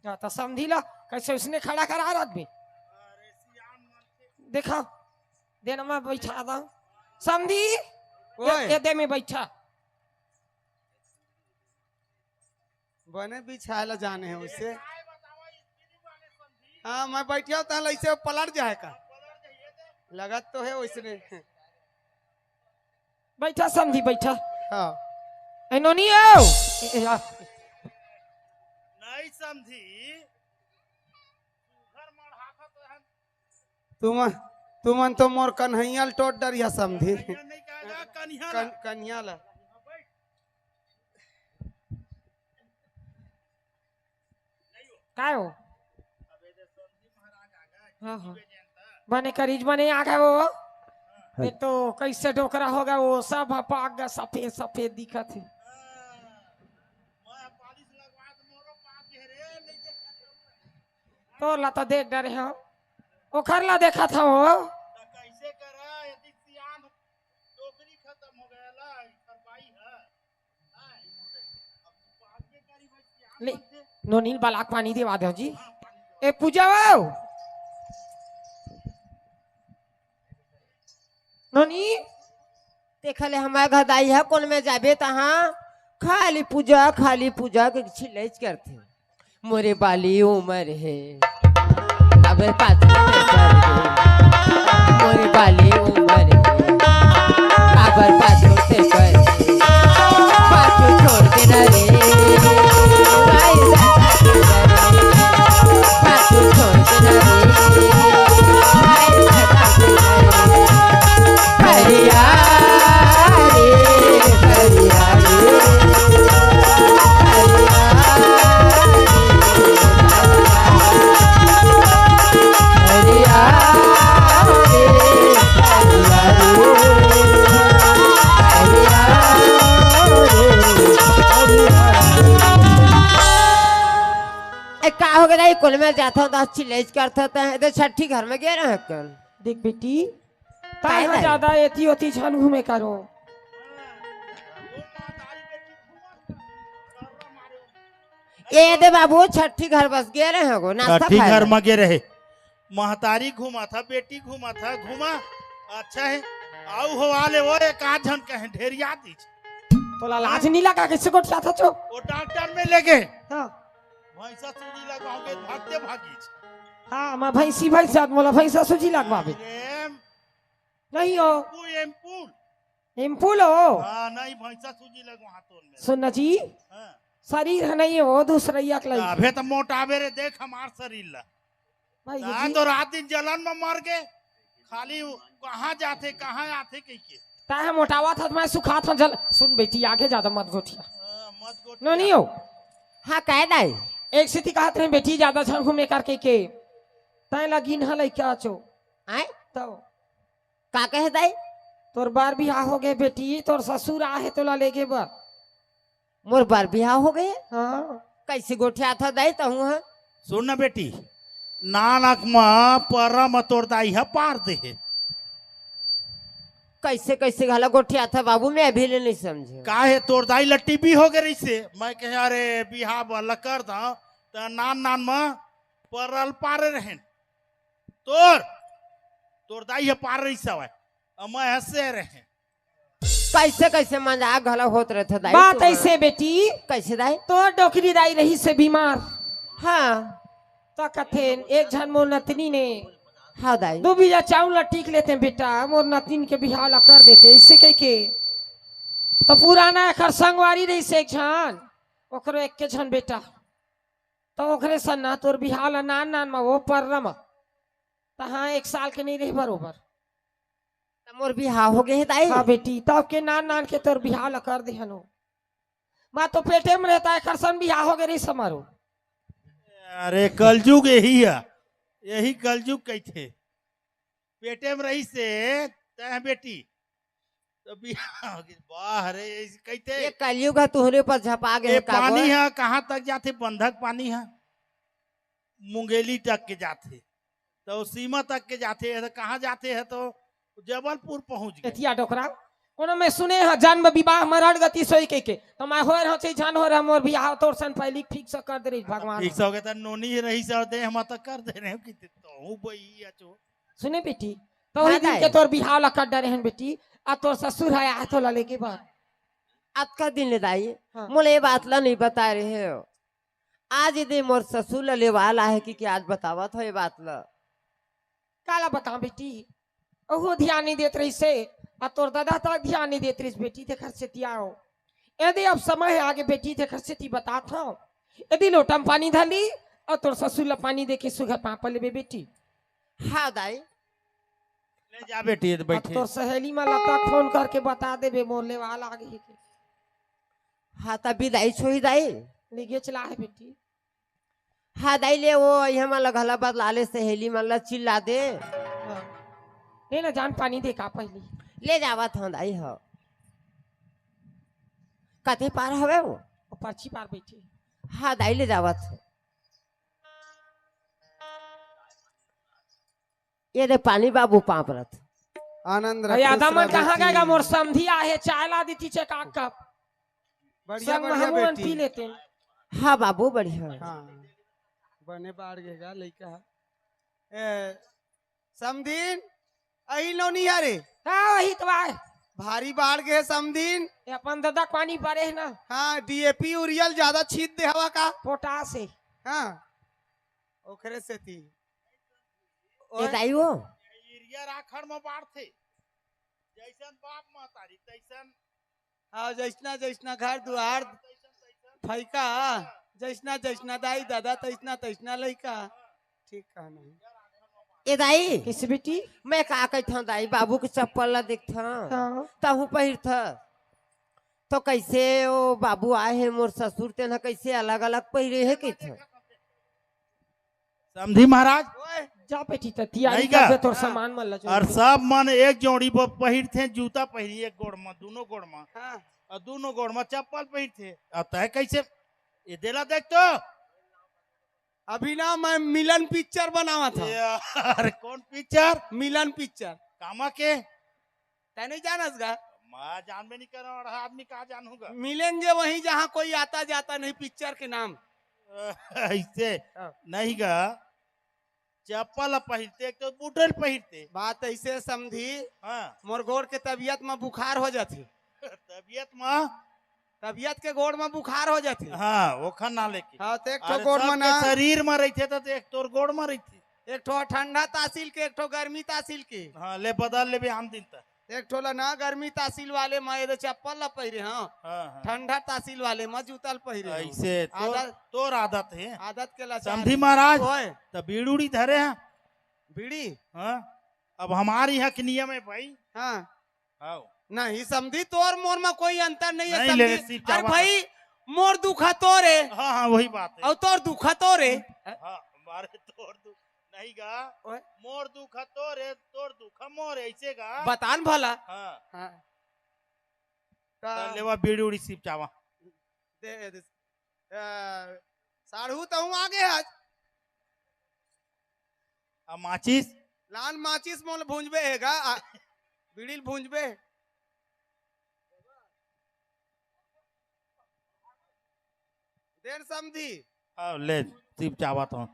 दे। हाँ, तो समधी ला, कैसे उसने खड़ा करा रहा आदमी? अरे, सियान मन के। देखा, दे ना, मैं बैठा था। समधी, ये, ओए। ये दे, मैं बैठा। बने बिछाए ला जाने हे वैसे। हाँ, मैं बैठिया हूँ, तहन ऐसे पलट जाए का? लगत तो है वैसने। बैठा समधी, बैठा। हाँ। ए, नोनी आओ। ए, ए, आ। नहीं समधी। तुम, तुमन तो मोर कन्हैया ल टोट डरिया समधी। कन्हैया नहीं कहेगा, कन्हैया कन-, ला। कन्हैया ला। काय हो? हाँ, हाँ। बने करीज बने आ गए वो। ये तो कैसे डोकरा हो गया वो, सब पाक गया, सफेद सफेद दिखत हे। तोर ला तो देख डरे हो, ओखर ला देखत हो। ले, नोनी ल बलाक पानी देवा दो जी। ए पूजा वो। नोनी। देखा ले हमार घर दाई हे, कोन में जाबे तहाँ खाली पूजा, खाली पूजा के छिलैच करथे। मोरे बाली उमर हे, अब पाछू ते कर दे। मोरे बाली उमर हे, अब पाछू ते कर दे। पाछू छोड़ के न रे, भाई दादा के न रे। पाछू छोड़ के न रे, भाई दादा के न रे। हरिया रे, हरिया रे। ए, का हो गया? कोन में जाथो, दस चिल्लेज करथो, त एदे छठी घर में गे रहे कन। देख बेटी, ताई काहे ह दाई? ज्यादा एती ओती झन घूमे करो। ए दे बाबू, छठी घर बस गे रहे हो, नाश्ता छठी खाए घर बर। में गे रहे। महतारी घूमत हे, बेटी घूमत हे, घूमा। अच्छा हे, अउ होवा ले वो एक आध झन कहे ढेरिया दीच। तोला लाज नहीं लगा, कैसे गोठियाथस वो? वो डॉक्टर में ले गे। हाँ। भैंसा सूजी लगवाओगे, भागते भागीच। हाँ, मैं भैंसी भैंसा, मोला भैंसा सूजी लगवाबे। अरे, नहीं हो। वो एम्पुल। एम्पुल हो? हाँ, नहीं, भैंसा सूजी लगवा हाथों में। सुन ना जी, हाँ। शरीर हे नहीं हो, दूसरइया के लइका। अबे तो मोटाबे रे, देख हमार शरीर ला। भाई, तान जी। तो रात दिन जलन में मर गे, खाली वो कहाँ जाथे, कहाँ आथे कहिके। ताहे मोटावत हस, मैं सुखात हँव जल। सुन बेटी, आगे ज्यादा मत गोठिया। हाँ, मत गोठिया। नो, नहीं हो। हाँ, कहे दाई। एक सेती कहत रहे बेटी, ज्यादा झन घूमे करके के। तैं लगिन ह लइका चो। आय? तो का कहे दाई? तोर बर बिहाव हो गे बेटी, तोर ससुर आहे तोला लेगे बर। मोर बर बिहाव हो गे? हाँ। कैसे गोठियाथस दाई तहूँ ह? सुन ना बेटी, नानक म पररा म तोर दाई ह पार दे हे। कैसे, कैसे घला गोठियाथस बाबू, मैं अभी ले नहीं समझे। का हे, तोर दाई ला टीबी हो गे रहिसे। मैं कहे, अरे बिहाव बर ला कर दा, त नान नान म पररा ल पारे रहेन। तोर, तोर दाई ह पार रहिस हवय, अउ मैं ह से रहें। कैसे, कैसे मजाक घला होत रहिथे दाई बात तोर? ऐसे बेटी, कैसे दाई? तोर डोकरी दाई रहिसे बीमार। हाँ। त कथेन, एक झन मोर नतनी ने हाँ दाई। दू बीजा चाउर ला टीक लेते बेटा, मोर नतनी के बिहाव ला कर देते, ऐसे कहिके। त पुराना एकर संगवारी रहिसे एक झन, ओकरो एक्के झन बेटा। त ओकरे सन ना तोर बिहाव ला नान नान म वो पररा म। त हाँ, एक साल के नहीं रहे बरोबर। त मोर बिहाव हो गे हे दाई? हाँ बेटी, तब के नान नान के तोर बिहाव ला कर देहन हो। मैं तो पेटे में रहता, एकर सन बिहाव हो गे रहिस हमारो। अरे कलजुग यही हे, यही कलजुग कहिथे। पेटे में रहिसे तैं बेटी, त बिहाव हो गे। वाह रे, ऐसे कहिथे। ये कलयुग ह तुहरे ऊपर झपा गे ये हे का पानी गोय? ह कहाँ तक जाथे? बंधक पानी ह मुंगेली तक के जाथे, त वो सीमा तक के जाथे, त कहाँ जाथे हे? त जबलपुर पहुँच गे। एतिया डोकरा, कोनो मैं सुने ह जन्म विवाह मरण गति सोई कहिके, त मैं होय रहूँ चाहे झन होय रहूँ, मोर बिहाव तोर सन पहिली fix कर दे रहिस भगवान। Fix हो गे त नोनी रहिस अउ देह म त कर दे रहे हो कि तहूँ बइया चो। सुने बेटी, हाँ तोही दिन दाई। के तोर बिहाव ला कर डरे हन बेटी, आ तोर ससुर ह आए तोला लेगे बर। अतका दिन ले दाई, हाँ। मोला ये बात ला नहीं बताए रहे हो। आज यदि मोर ससुर ला लेवाल आहे कि, कि आज बतावत हो ये बात ला। काला बताओ बेटी, ओहू ध्यान नहीं देत रहिसे, आ तोर दादा तक ध्यान नहीं देत रहिस बेटी, तेखर सेती आओ। यदि अब समय आगे बेटी, तेखर सेती बतात हव, यदि लोटा म पानी धर ली, अउ तोर ससुर ला पानी देके सुघर पाँव पर लेबे बेटी। हाँ दाई। ले जा बेटी, ये तो अब बैठे। तोर सहेली मन ला तक फोन करके बता देबे, मोर लेवाल आगे हे के। हाँ, तब बिदाई छोही दाई। ले गे चला हे बेटी। हाँ दाई, ले वो, ये मन ला घला बतला ले, सहेली मन ला चिल्ला दे। हाँ। ले ना जान, पानी दे का पहली। ले जावत हूँ दाई, हाँ। कते पार हवे वो? वो पर्ची पार बैठी। हाँ दाई, ले जावत हूँ। ये दे पानी बाबू पाँव परत। आनंद अरे रखो, आदा मन श्रद्धा कहाँ की। गएगा? मोर समधी आहे, चाय ला देती छे का कप। बढ़िया, संग में बढ़िया हमू मन बेटी। पी लेते। हाँ बाबू, बढ़िया। हाँ, बने बाढ़ गेगा लइका। ए, समधीन, अही नोनी हरे। हाँ, वही तो आए। भारी बाढ़ गे समधीन। ये अपन दादा पानी परे हे ना। हाँ, डीएपी यूरिया ल ज्यादा छीत दे हवा का? पोटास हे। हाँ, ओकरे सेती। ए ओए। दाई वो। यूरिया राखड़ में बाढ़थे। जैसन बाप महतारी, तैसन हाँ, जैसना, जैसना घर दुआर, फैका, जैसना, जैसना दाई दादा, तैसना, तैसना लइका। ठीक कहना है। ए दाई, किस बेटी? मैं का कहत हूँ दाई, बाबू के चप्पल ला देखत हूँ। हाँ। तहूँ पहिरत। तो कैसे वो बाबू आए हे, मोर ससुर, तेन ह कैसे अलग-अलग पहिरे हे कहत हूँ। समधी महाराज। ओए, जा बेटी, त तियारी नहीं कर का? दे तोर हाँ। सामान मन ला जो और भी। सब मन एक जोड़ी ब-, पहिरथे, जूता पहिरी एक गोड़ म, दूनों गोड़ म। हाँ। और दूनों गोड़ म चप्पल पहिरथे। और तय कैसे? ये देला देख तो। अभी ना मैं मिलन पिक्चर बनावत हूँ। यार, कौन पिक्चर? मिलन पिक्चर। कामा के? तै नहीं जानस गा? मैं जानबे नहीं करो, और आदमी का जानूंगा? मिलेंगे वहीं जहाँ कोई आता जाता नहीं, पिक्चर के नाम। ऐसे हाँ। नहीं गा। चप्पल ल पहिरते, एक तो बूट ल पहिरते। बात ऐसे समधी, हाँ। मोर गोड़ के तबियत म बुखार हो जाथे। तबियत म? तबियत के गोड़ म बुखार हो जाथे। हाँ, ओखर ना लेके। हाँ, तो एक ठो अरे, गोड़ म सबके ना। शरीर म रहिथे, त एक तोर गोड़ म रहिथे। एक ठो ठंडा तासील के, एक ठो गर्मी तासील के। हाँ, ले बदल लेबे आन दिन त। एक ठो ला ना गर्मी तासील वाले म एदे चप्पल ला पहिरे हंव। हाँ, हाँ। ठंडा तासील वाले म जूता ल पहिरे हंव। ऐसे तोर, आदत, तोर आदत हे। आदत के लाचार। समधी महाराज, ओए। त बीड़ी उड़ी धरे हंव। बीड़ी? हाँ। अब हमार इहाँ के नियम हे भाई। हाँ। आओ। नहीं समधी, तोर मोर म कोई अंतर नहीं हे नहीं, समधी। ले, सिर्फ अरे चावा भाई, मोर दुख ह तोर हे। हाँ, हाँ, वही बात हे। अउ तोर दुख ह तोर हे। हाँ, मारे तोर दुख नहीं गा। ओए। मोर दुख ह तोर हे, तोर दुख ह मोर हे, ऐसे गा। बता न भला। हाँ। हाँ। त त लेवा बीड़ी उड़ी सिर्फ चावा। दे, दे। अ, साढ़ू तहूँ आगे हस। आ माचिस? लान माचिस मोल भूंजबे हे गा, आ, बीड़ी ल भूंजबे। देन समधी। हाँ, ले, सिर्फ चावा तो।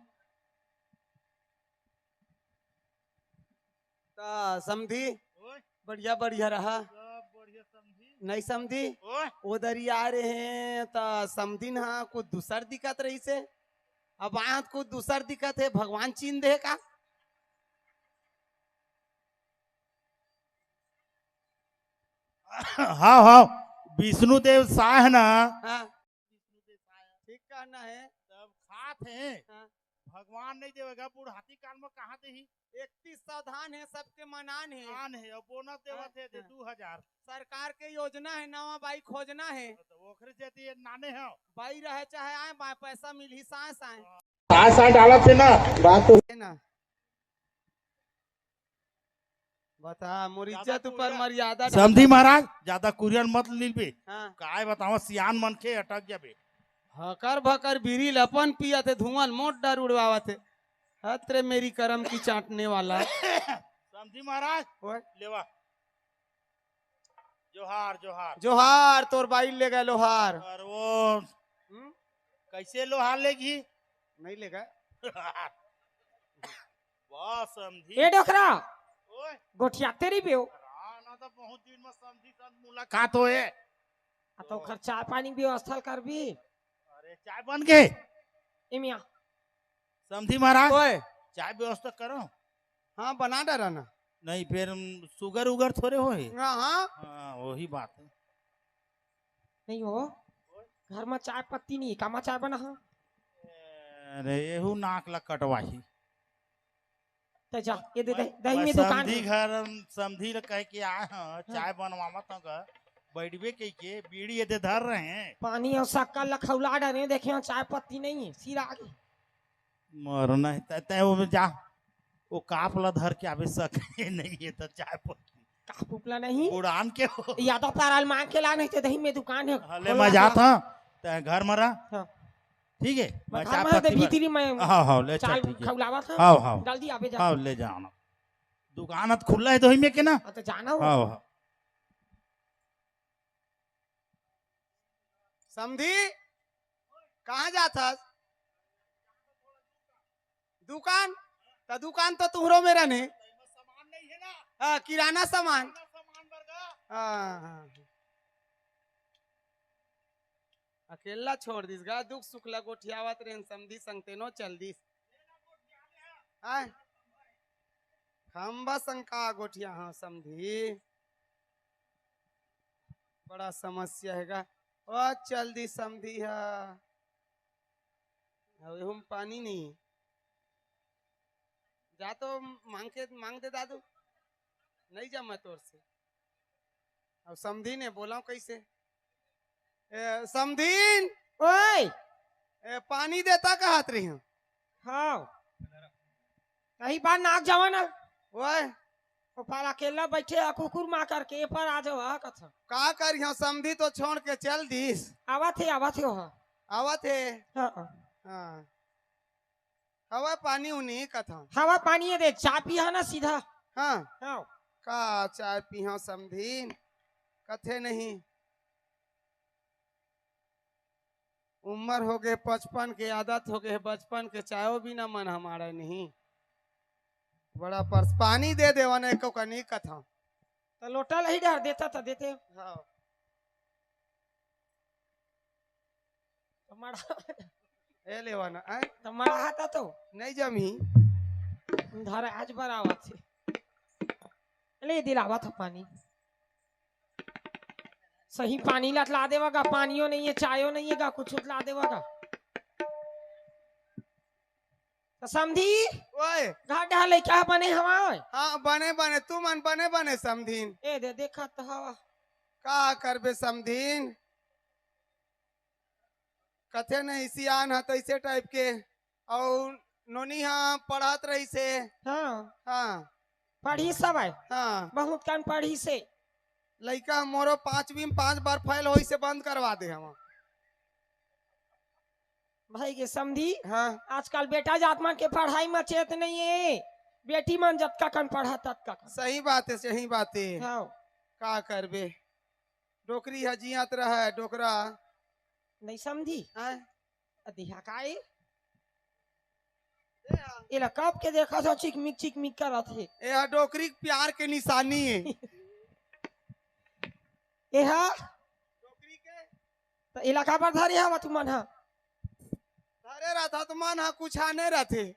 त समधी, ओए। बढ़िया, बढ़िया रहा। सब बढ़िया समधी। नहीं समधी? ओए। ओ दरी आए रहे, त समधी न हा कुछ दूसर दिखत रहिसे। अब आए त कुछ दूसर दिखत हे, भगवान चीन दे का? हाव, हाव, विष्णु देव साय हे ना। हाँ। ठीक कहना हे। तब खात हे। हाँ। भगवान नहीं देवेगा, बुढ़ाती काल में कहाँ देही? इकतीस सौ धान हे, सबके मनान हे। आन हे, अउ बोनस देवत हाँ, हे, दे हाँ। दू हजार। सरकार के योजना हे, नवा बाई खोजना हे। तो ओखरे सेती ये नाने हे। बाई रहे चाहे आए, बाई पैसा मिलही साए साए। साए साए डालत हे ना, बात तो हे ना। बता, मोर ज्यादा इज्जत ऊपर कुरियर मर्यादा समधी डालत। महाराज, ज्यादा कुरियर मत लीबे। हाँ। काय बतावं, सियान मनखे अटक जाबे। हकर भकर बीड़ी ल अपन पियत हे, धुआं ल मोर डर उड़वावत हे। हत रे मेरी करम की चाटने वाला। समधी महाराज, ओए। लेवा। जोहार, जोहार। जोहार, तोर बाई ले गए लोहार। अउ वो हम्म? कैसे लोहार लेगही? नहीं ले गए। वाह, समधी। ए डोकरा, ओए। गोठियाते रहिबे ओ। हाँ, ना तो बहुत दिन में समधी संग मुलाकात होए। आ तो ओखर चाय पानी के व्यवस्था करबे। अरे, चाय बन गे? ए मियाँ। समधी महाराज, ओए। चाय व्यवस्था करो। हाँ, बना डरा ना। नहीं, फिर, उम, sugar उगर थोड़े होही। हाँ, हाँ। हाँ, वही बात हे। नहीं हो, घर में चाय पत्ती नहीं, कामा चाय बना हा? अरे, एहू नाक ला कटवाही। त जा, ये दे, दही, दही में दुकान समधी हे। घर, समधी ल कह के आए हंव, हाँ। चाय बनवावत हंव गा, बैठबे कह के, बीड़ी ये दे धर रहे हैं। पानी अउ शक्कर ल खौला डरे, देखे हंव, चाय पत्ती नहीं हे, सिरा गे। मर नहीं, तै, तै वो जा, वो काप ला धर के आबे सके नहीं हे, त चाय पत्ती। काप उपला नहीं। उड़ान के हो। यादव पारा ल मांग के ला, नहीं ते दही में दुकान हे, हाँ, ले, खोलवा मैं जात हंव, तै घर में रह। हाँ। ठीक हे, मैं मैं घर चाय में पत्ती भीतरी में हाँ, हाँ, ले चल, चाय ठीक हे। खौलावत हंव। हाँ, हाँ। जल्दी आबे जा। हाँ, ले जाना। दुकान ह त खुल्ला हे दही में के ना? हाँ, त जाना हो। हाँ, हाँ। समधी, कहाँ जात हस? दुकान? त दुकान तो तुहरो मेरन हे। हाँ, किराना सामान। हाँ, हाँ। अकेल्ला छोड़ दिस गा, दुख सुख ला गोठियावत रहेन समधी संग तेनो चल दिस। आय, खंबा संग का गोठियाहंव समधी, बड़ा समस्या हे गा। ओ चल दिस समधी हा, अउ एहू म पानी नहीं। जा तो मांग के, मांग दे दादू, नहीं जमा तोर से। अब समधीन हे, बोलाव कैसे? ए, समधीन! ओए! ए, पानी देता कहत रहिहंव। हाँ। कहीं बार नाक जावा ना। ओए! ओ पार अकेला बैठे हे, कुकुर माँ करके, ए पार आ जावा, कथा। का करिहंव, समधी तो छोड़ के चल दिस। आवत हे, आवत हे, हाँ। आवत हे? हाँ। हाँ। हवा पानी उनी कथा। हवा पानी ये दे, चाय पीहा ना सीधा। हाँ। हाँ। का चाय पीहा समधीन? कथे नहीं। उम्र हो गे पचपन के, आदत हो गे बचपन के, चायो बिना मन हमारा नहीं। बड़ा परस पानी दे देवा ना, एको कनी कथा। त लोटा लही डार देता त देते। हाँ। त मड़ा, ए लेवा ना, आय? त मड़ा हाता तो। नहीं जमी। धर आज बरावत हे। ले दिलावत ह पानी। सही पानी ला ला देवा गा, पानियो नहीं है, चायो नहीं है गा, कुछ ला देवा गा। त समधी, ओए। घर डहर लइका ह बने हवा ओए? हाँ, बने, बने, तू मन बने, बने समधीन। ए दे, देखत हवा। का करबे समधीन? कथे नहीं सियान ह तइसे type के। अउ नोनी ह पढ़त रहिसे। हाँ। हाँ। पढ़ी सब आय। हाँ। बहुत कन पढ़ी से। लइका मोरो पांचवी में पांच बार fail होइसे, बंद करवा दे हवा। भाई के समधी, हाँ। आजकल बेटा जात मन के पढ़ाई म चेत नहीं है, बेटी मन जतका कन पढ़ा ततका कन। सही बात है, सही बात है। हाँ। का करबे, डोकरी ह जियत रहे, डोकरा। नहीं समधी। हाँ। अ, देहा का ए? एला कब के देखत हो, चिकमिक चिकमिक करत हे। ए ह डोकरी के प्यार के निशानी है। ए ह? डोकरी के? त एला काबर धरे हवा तुमन ह? धरे रहता तुमन ह, कुछ आने रहते।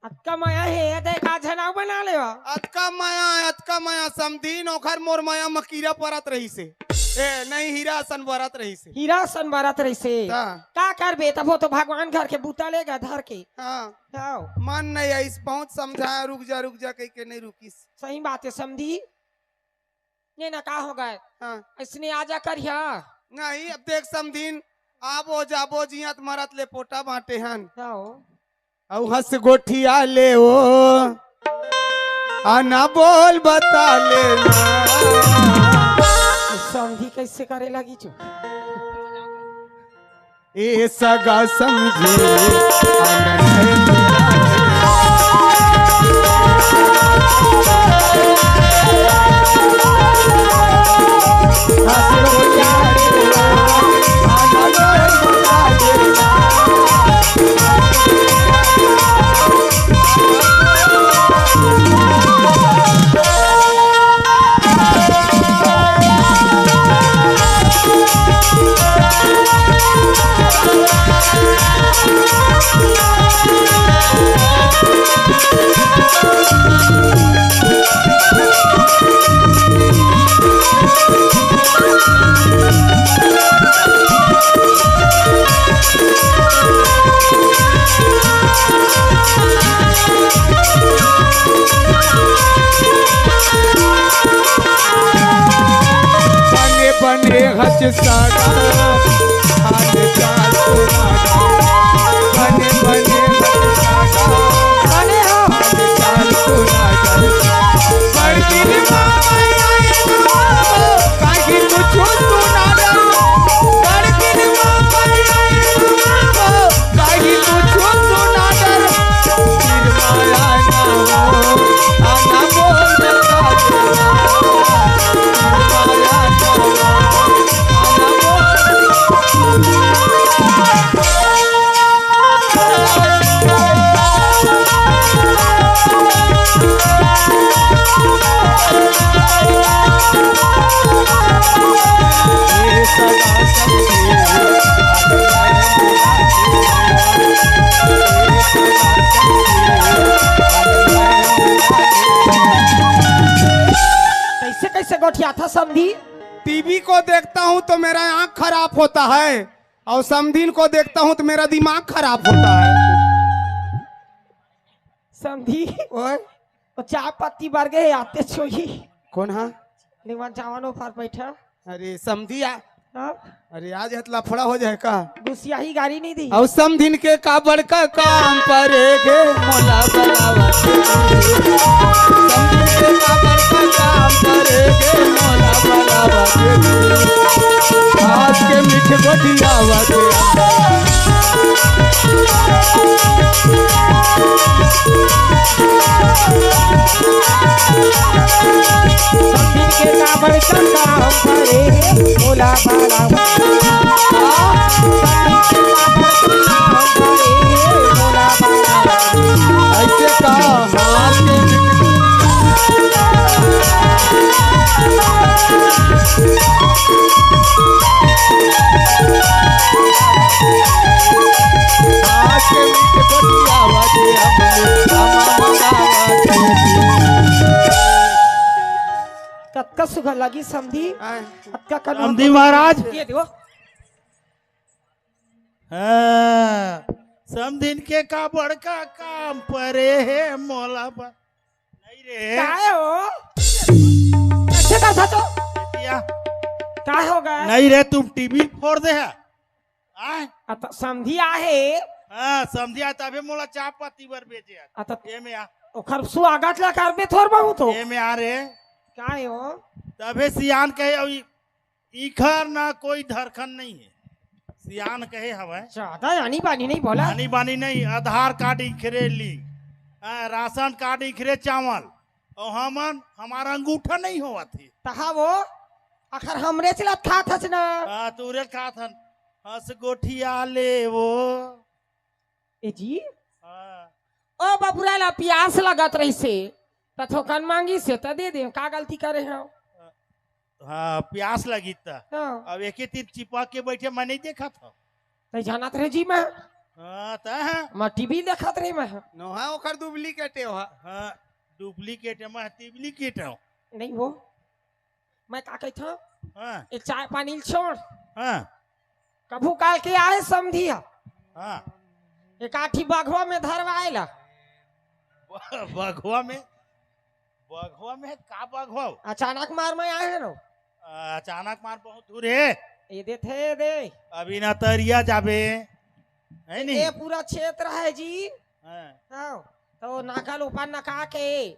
अतका मया हे, ये देख, आज झनाव बना लेवा। अतका मया, अतका मया, समधीन, ओखर मोर मया म कीरा परत रहिसे। ए, नहीं, हीरा असन बरत रहिसे। हीरा असन बरत रहिसे। ता। का करबे, तब वो तो भगवान घर के बूता लेगा धर के। हाँ। हाँ। मन नहीं आइस, बहुत समझाया, "रुक जा, रुक जा," कह के नहीं रुकिस। सही बात है, समधी। ये ना का हो गए? हाँ। इसने आजा करिया। नहीं, अब देख समधीन, आबो जाबो जियत मरत ले पोटा बांटे हन। हाँ। अउ हंस गोठिया ले ओ, आना बोल बता लेना। समधी कैसे करे लगी चु? ए सगा समधी, आना नहीं। बने बने हच सागा, हाल चाल सुना। बने बने हच सागा, बने हो। हाल चाल सुना। बड़ दिन मामा आए हो, काहे कुछ सुना। बड़ दिन मामा आए हो, काहे कुछ सुना। फिर माया ना हो, आना बोल बता देना। फिर माया ना हो, आना बोल। कैसे कैसे गोठियाथा समधी? टीवी को देखता हूँ तो मेरा आँख खराब होता है और समधीन को देखता हूँ तो मेरा दिमाग खराब होता है। समधी, ओए। वो चाय पत्ती बर गए आते छोही। कौन हा? निमन चावन ऊपर बैठा। अरे समधी आ। हाँ? अरे आज हत लफड़ा हो जाए का? गुसियाही गाड़ी नहीं दी। अउ समधिन के का बड़का काम परे गे मोला बलावा। समधिन के का बड़का काम परे गे मोला बलावा। आज के मीठ गोठियावा के समधिन के का बड़का काम परे हे मोला बलावा। समधिन के का बड़का काम परे हे मोला बलावा। ऐसे का हाथ के लगी समधी। हाँ। अतका कन समधी महाराज। ये देखो। हाँ, समधिन के का बड़का काम परे हे मोला बा-, नहीं रे। काहे हो? अच्छा का था तो? बिटिया। का हो गया? नहीं रे, तुम टीवी फोड़ दे है। आय? अत समधी आहे। हाँ, समधी आहे, तभे मोला चाय पत्ती बर बेचे है। अत ये में आ। ओखर स्वागत ला करबे थोर बहुत हो। ये में आ रे। काहे हो? तभे सियान कहे, अउ ई-, इखर ना कोई धरखन नहीं है। सियान कहे हवय। ज्यादा आनी बानी नहीं बोला। आनी बानी नहीं, आधार कार्ड इखरे लिंक, हाँ, राशन कार्ड इखरे चावल, अउ हमन, हमारा अंगूठा नहीं होवत हे। तहा वो, आखर हमरे चलत खात हस ना। हाँ, तोरे खात हन। हंस गोठिया ले वो। ए जी? हाँ। ओ बबुरा ला पियास लगत रहिसे, त थोकन मांगिसे, त दे दे, का गलती करे हव? हाँ, प्यास लगी त। हाँ। अब एके तीर चिपक के बैठे, मैं नहीं देखत हव। तै जानत रहे जी मैं। हाँ, त हाँ। मैं टीवी देखत रहे मैं। नोहा ओखर डुप्लीकेट हे ओहा। हाँ, डुप्लीकेट हे, मैं टिप्लीकेट हव। नहीं वो। मैं का कहत हव? हाँ। ये चाय पानी ल छोड़। हाँ। कभू काल के आए समधी ह। हाँ। एक आठी बघवा में धरवाए ला। ब-, बघवा में? बघवा में का बघवा? अचानक मार में आए हे नो। अचानक मार बहुत दूर हे। ये दे थे, ये दे। अभी ना तरिया जाबे, है नी? ये पूरा क्षेत्र है जी। हाँ। हाँ, तो नाका ल ऊपर नका के,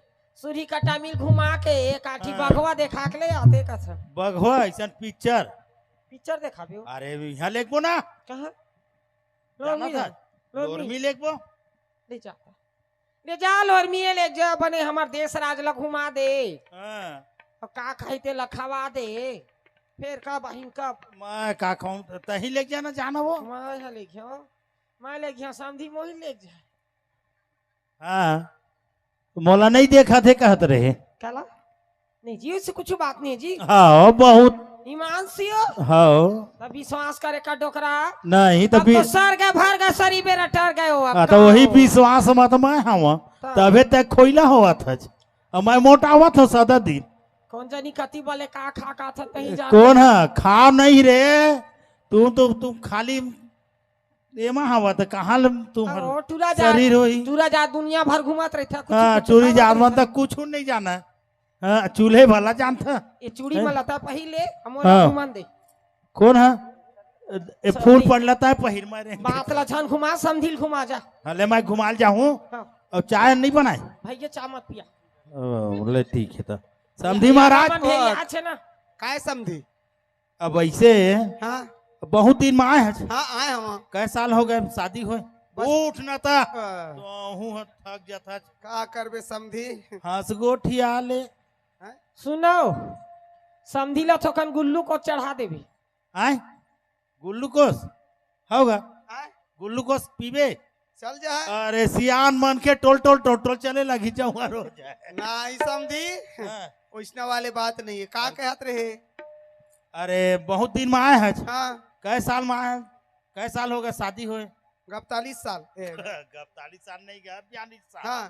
सुरी कटा मिल घुमा के, एक आठी हाँ। बघवा देखा के ले आते कसन। बघवा अइसन पिक्चर। पिक्चर देखाबे हो? अरे, इहाँ लेगबो ना। कहाँ? जाना लोरमी था? ले। लोरमी। लोरमी लेगबो। ले जाता। ले जा, लोरमी ले जा, बने हमर देश राज ला घुमा दे। हाँ। अउ का खाई ते ला खवा दे। फेर का बहिन का। मैं का खाऊं? तही लेग जाना, जाना वो। मैं हा लेग जाऊं। मैं लेग जाऊं, समधी मोही लेग जाए। हाँ, मोला नहीं देखा थे कहत रहे। काला? नहीं जी, उससे कुछ बात नहीं जी। हाँ, बहुत। ईमान से हो? हाँ। तब विश्वास करे का डोकरा। नहीं, तब तब भी तो सर गए, भर गए, सरी बेरा टर गए हो हाँ, आपका। तो वही विश्वास मत मैं हवा। तब। तबे तक खोइला होवत हच। अब मैं मोटावत हूँ सदा दिन। कौन जानी कति बोले का खा का था, तही जान। कौन है? खा नहीं रे। तू तो, तू खाली एमा हवा त कहाँ ले तुम्हर ओ, टूरा जात, शरीर होही? टूरा जात दुनिया भर घूमत रहिथे, कुछ हाँ, कुछ टूरी खावत जात मन रहिथे। त कुछु नहीं जाना। हाँ, चूल्हे वाला जानथा। ये चूड़ी हैं? में लता पहिर ले, हमोला हाँ। घुमान दे। कौन है? ए, सब फूल नहीं। पड़ लता है पहिर मारे। बात ला झन घुमा, समधी ल घुमा जा। हाँ, ले मैं घुमाल जाहूँ। हाँ। अउ चाय नहीं बनाए? भैया, चाय मत पिया। ओ, ले ठीक है तो। समधी महाराज। अपन भैया, अच्छे ना। काय समधी? अब ऐसे हाँ। बहुत दिन में आए हच। हाँ, आए हम। कै साल हो गए शादी होए? बस। उठ ना ता। हाँ। तो हूँ ह थक जात हच। का करबे समधी? हंस गोठिया ले। हैं? सुनो, समधी ला थोकन गुल्लूकोस चढ़ा देबे। आय? गुल्लूकोस? होगा? आय? गुल्लूकोस पीबे? चल जा। अरे सियान मन के टोल टोल टोल टोल चले लगी जाऊंगा रोज। नहीं समधी। हाँ। वैसना वाले बात नहीं है। का कहत रहे? अरे बहुत दिन में आए हच। हाँ। कै साल में आए हच? कै साल हो गए शादी होए? गपतालीस साल। ए। गपतालीस साल नहीं गए, बयालीस साल। हाँ।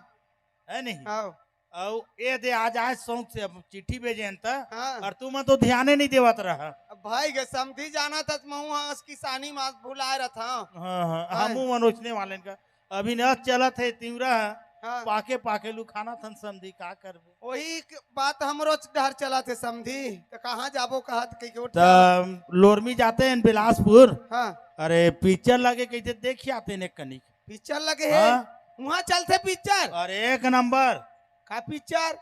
है नहीं? हाँ। अउ ए दे आज आए शौक से अब चिट्ठी भेजे हन त। हाँ। अउ तुमन तो ध्याने नहीं देवत रहा। अब भाई के समधी जाना था, महू हंस किसानी मास भुलाए रहा था। हाँ, हाँ, हाँ। हमू मन ओइसने वाले का। अभी न चलत हे तिवरा ह, हाँ। पाके पाके लुखाना थन समधी, का करबे? वही क-, बात हमरो डहर चलत हे समधी, त कहाँ जाबो कहत कहि के उठ त जा। लोरमी जाते हैं बिलासपुर। हाँ। अरे पिक्चर लगे कहिथे, देख आते हैं एक कनिक। पिक्चर लगे हे? हाँ। उहाँ चलथे पिक्चर? अरे एक नंबर। का पिक्चर?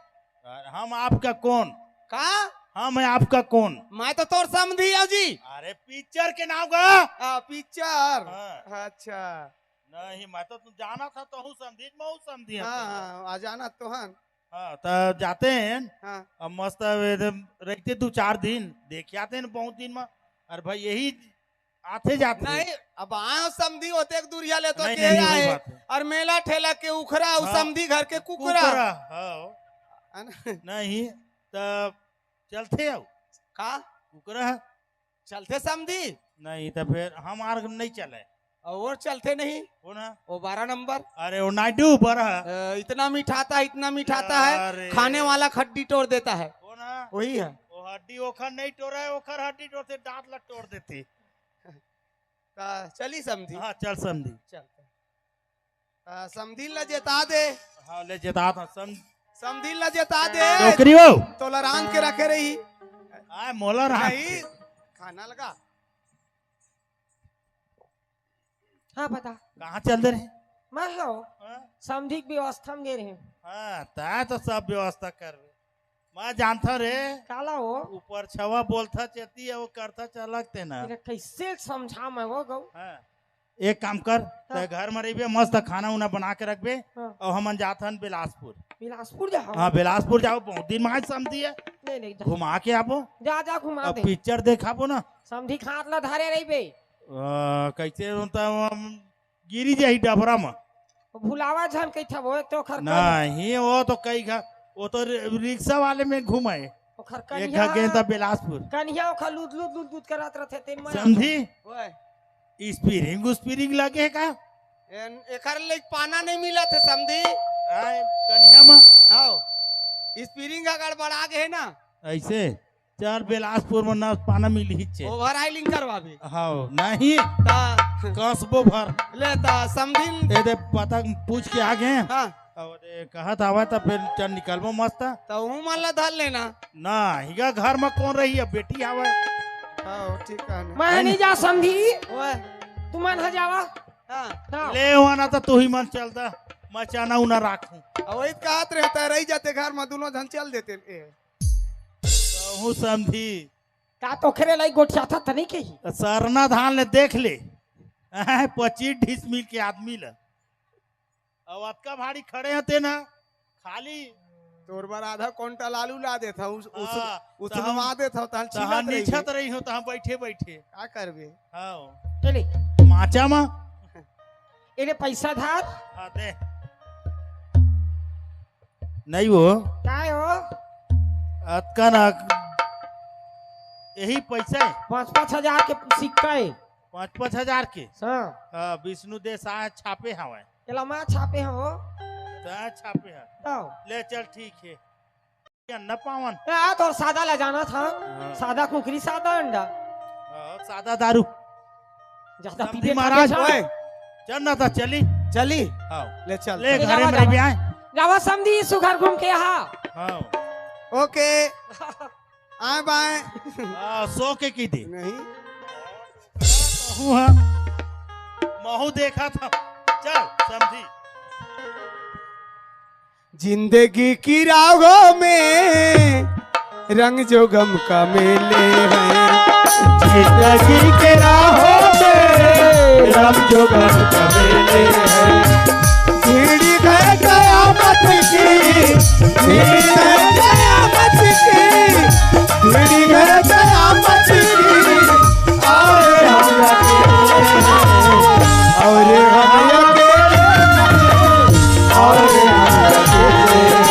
अरे हम आपका कौन? का? हम है आपका कौन? मैं तो तोर समधी हूँ जी। अरे पिक्चर के नाम का? हाँ, पिक्चर। हाँ। अच्छा। नहीं, मैं तो तुम जाना था, तो हूँ समधी, मैं हूँ समधी हाँ, अपने। हाँ, आ जाना तो हन। हाँ, तो जाते हैं। हाँ। अब मस्त एकदम रहते दो चार दिन, देख आते हैं बहुत दिन में। अरे भाई, यही आते जाते हैं। नहीं, अब आए हो समधी होते एक दूरिया ले तो नहीं, के नहीं, वही आए। बात है। और मेला ठेला के उखरा, उ हाँ। समधी घर के कुकरा। कुकरा, हाँ। है ना? नहीं, तब चलते आओ। का? कुकरा है। चलथे समधी? नहीं, त फेर हमार नहीं चले। और चलथे नहीं? कौन है? वो बारह नंबर। अरे, वो नायडू पर है। अ, इतना मिठाता है, इतना मिठाता है, अरे। खाने वाला खड्डी तोड़ देता है। कौन है? वही है। ओ, हड्डी ओखर नहीं टोरा है, ओखर हड्डी टोरथे, दांत ला टोर देथे। त चली समधी। हाँ, चल समधी। चल। त समधी ला जेता दे। हाँ, ले जेता था सम- समधी ला जेता दे। डोकरी हो। तोला रांध के रखे रही। आय, मोला रांध नहीं, के। खाना लगा। हाँ, बता। कहाँ चल दे रहे? मैं हो। हाँ? समधी के व्यवस्था में गे रहे। हाँ, तैं तो सब व्यवस्था करबे। मैं जानथंव रे। काला हो? ऊपर छवा बोलथा चेती, वो करथा चलक ते ना। तेला कैसे समझा मैं वो गऊ? हाँ। एक काम कर, हाँ। तैं घर में रहिबे, मस्त खाना उना बना के रखबे, हाँ। अउ हमन जाथन बिलासपुर। बिलासपुर जाओ? हाँ, बिलासपुर जाओ, बहुत दिन में आज समधी है। नहीं, नहीं, जा। घुमा के आबो। जा, जा, घुमा अब दे। पिक्चर देखाबो ना। समधी के हाथ ला धरे रहिबे। अ, कैसे होता हम गिरी जाही डबरा म। भुलावा झन कहिथे वो, एक तो ओखर कन- नहीं, वो तो कई घा, वो तो रि-, रिक्शा वाले में घुमाए। ओखर एक कनिहा, घा गेंदा बिलासपुर। कनिहा ओखर लूद, लूद, लूद, लूद करत रथे, तेन में समधी? ओए। स्प्रिंग, स्प्रिंग लगे हे का? एन-, एकर ले पाना नहीं मिलत हे, समधी। आय, कनिहा म? हाव। स्प्रिंग अगर बढ़ा गे हे ना। ऐसे? चल, बिलासपुर में ना पाना मिलही चे। ओवर ऑयलिंग करवाबे। हाँ, नहीं। ता। कसबो भर। ले ता, समधिन। ए दे, पता पूछ के आ गे। हाँ। अउ दे, कहत आवा ता फिर चल निकलबो मस्त। ता हूँ मन ला धर लेना। ना, हिगा घर में कौन रही है, बेटी आवे। हाँ, ठीक है ना। मैं नहीं जा समधी। ओए। तुमन ह जावा। हाँ। हाँ। ले वाना ता तू ही मन चलता। मैं चना उना राखूं। अउ वही कहत रहता, रही जाते घर में, दोनों झन चल देते। ए। कहूँ समधी। का तोखरे लाई गोठियाथा त नहीं कही? सरना धान ले देख ले। हैं, पच्चीस डिसमिल के आदमी ल। अब अतका भारी खड़े हते ना, खाली तोर बर आधा कुंटल आलू ला देथंव, उस, उस, हाँ, उस तहम, नवा देथंव, तहल तहल छीलत रहिबे। नीचत रही हो, तहाँ बैठे बैठे। का करबे? हाँ। चले। माचा मा। एले पैसा धर। हाँ, दे। नहीं हो। काय हो? अतका ना, यही पैसा है। पाँच पाँच हजार के सिक्का है। पाँच पाँच हजार के? हाँ। हाँ, विष्णु देसाय छापे हवय। एला मैं छापे हवं। तैं छापे हव। तब। ले चल, ठीक है। ये न पावन। ए, आ, तोर सादा ला जाना था। हाँ। सादा कुकरी, सादा अंडा। हाँ, सादा दारू। ज्यादा समधी पीबे महाराज। खाबे ओए। चल ना ता चली। चली? हाँ। ले चल, ले चल। घरे में रहिबे आए। जावा समधी सुघर घूम के आहा। हाँ। ओके। आए बाए। हाँ, सो के की दे। नहीं। महू हा। महू देखा था। चल, समधी। जिंदगी की राहों में रंग जो गम का मेले हैं। जिंदगी के राहों में रंग जो गम का मेले हैं। भिड़ी गए कयामत की, भिड़ी गए कयामत की, भिड़ी गए कयामत की। और हम अकेले हैं, और हम अकेले हैं, और हम अकेले हैं।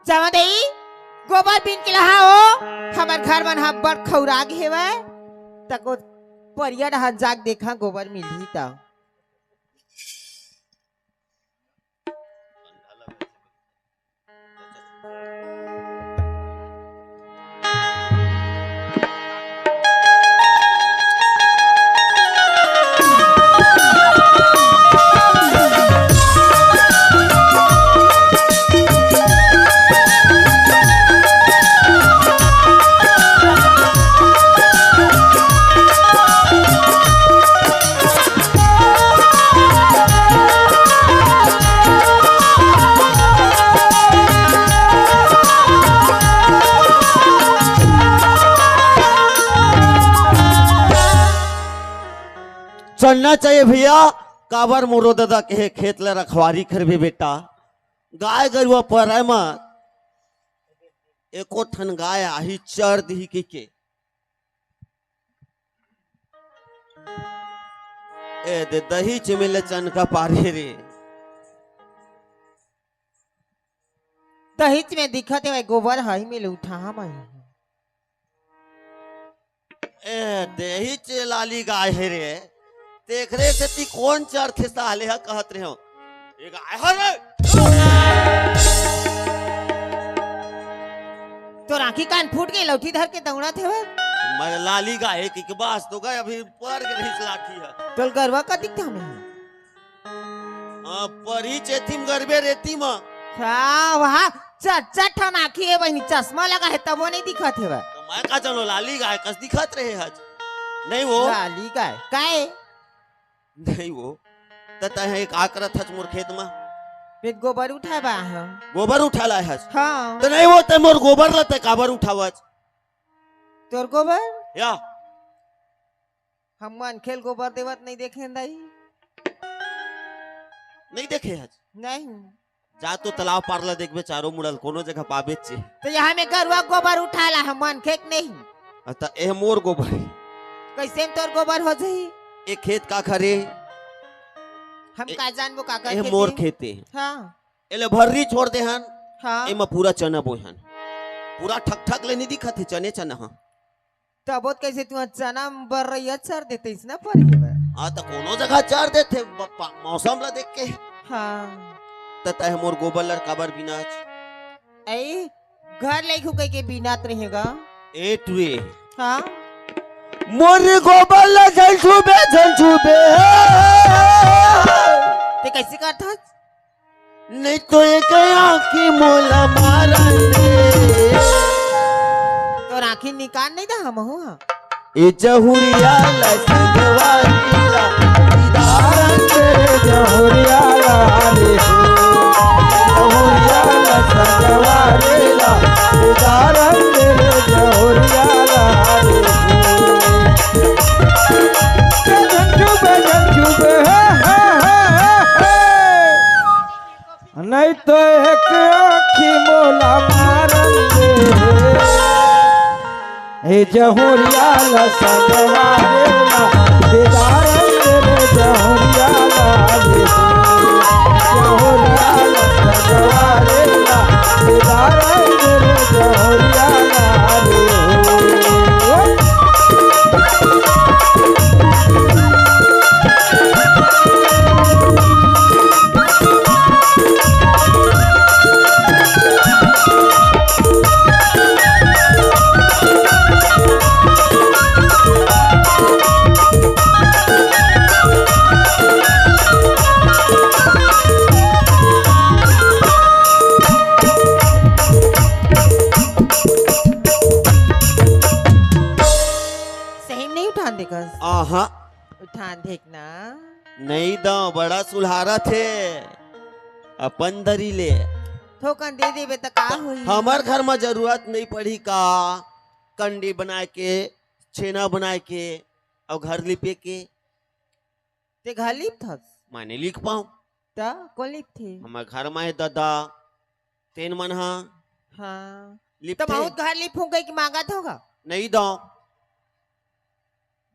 जमा दई, गोबर बीन के लहा ओ, हमर घर मन ह अब्बड़ खौरा गे हेवय, तको परिया डहर जाके देखा, गोबर मिलही त। जानना चाहिए भैया, काबर मोरो ददा कहे खेत ल रखवारी करबे बेटा, गाय गरुवा परय म एको ठन गाय आही चर दिही कहिके। ए दे दहीच में ले चनका पारे रे। दहीच में दिखत हे, गोबर हही में ले उठा हम आई। ए दहीच लाली गाय हे रे, तेखरे सेती कोन चरथे साले ह कहत रहे हो। ए गाय ह रे। तोर आँखी कान फूट गए, लौठी धर के दौड़त हेवय। मैं लाली गाय हे कि, कि बस तो गए, अभी पर के रहिस लाठी ह। तोल गरवा का दिखता हमें? हाँ, परी चेती म गरबे रेती म। हाँ, वहाँ चच्चा ठन आँखी हे बहिनी, चश्मा लगा हे तबो नहीं दिखत हेवय। तो मैं का जानो लाली गाय कस दिखत रहे हच। नहीं वो। लाली गाय, काय? नहीं वो। त तहे का करत हच मोर खेत म? मैं गोबर उठाय बा हम। गोबर उठा लाय हच? हाँ। त नहीं वो, त मोर गोबर ल त काबर उठावच? तोर गोबर? या। हम मनखे ल गोबर देवत नहीं देखे हन दाई। नहीं देखे हच? नहीं। जा तो तालाब पार ला देखबे, चारों मुड़ल कोनो जगह पाबे चे। तो यहाँ में गरुवा गोबर उठा ला, हम मनखे के नहीं। अ, त एह मोर गोबर हे। कैसे में तोर गोबर हो जाही? ए खेत का खरे? हम ए-, का जानबो का कर एह खेत मोर हे? खेत हे। हाँ। एले भर्री छोड़ दे हन। हाँ। एमा पूरा चना बोए हन। पूरा ठक ठक ले नहीं दिखत हे चने चना ह। तबो त कइसे तुहा चना म बर्रइया चर देते, इसना पर हेवय। हाँ, त कोनो जगह चर देथे, ब-, प-, मौसम ला देख के। हाँ। त तहे मोर गोबर ला काबर बिनाच? ऐ, घर लइखू कहिके बिनात रहेगा। ए टुए। हाँ। मोर गोबर ला झन छूबे, झन छूबे। ते कइसे करथस? नहीं तो एक आँखी मोला मारन दे। तोर आँखी निकाल नहीं दा हम हो। ए जहुरिया ला संगवारी ला, दीदारन दे रे जहुरिया ला रे हो। जहुरिया ला संगवारी ला, दीदारन दे रे जहुरिया ला रे हो। झंझू बे, झंझू बे, हे, हे, हे, हे, हे। नहीं तो एक आँखी मोला मारन दे। हे जहुरिया ला संगवारी ला, दीदारन दे रे जहुरिया ला रे। जहुरिया ला संगवारी ला, दीदारन दे रे जहुरिया ला रे। सही में नहीं उठान देकस? आहा। उठान देख ना। नहीं दो, बड़ा सुलहारत हे। अपन दरी ले। थोकन दे देबे त का होही? हमर घर म जरूरत नहीं पड़ी का? कंडी बनाए के, छेना बनाए के, अउ घर लिपे के। ते घर लिपथस? माने लिख पाऊं। त कोन लिपथे? हमर घर म हे ददा। तेन मन ह हाँ। लिपथे। त बहुत घर लिपहूं कहिके मांगत होगा। नहीं दो।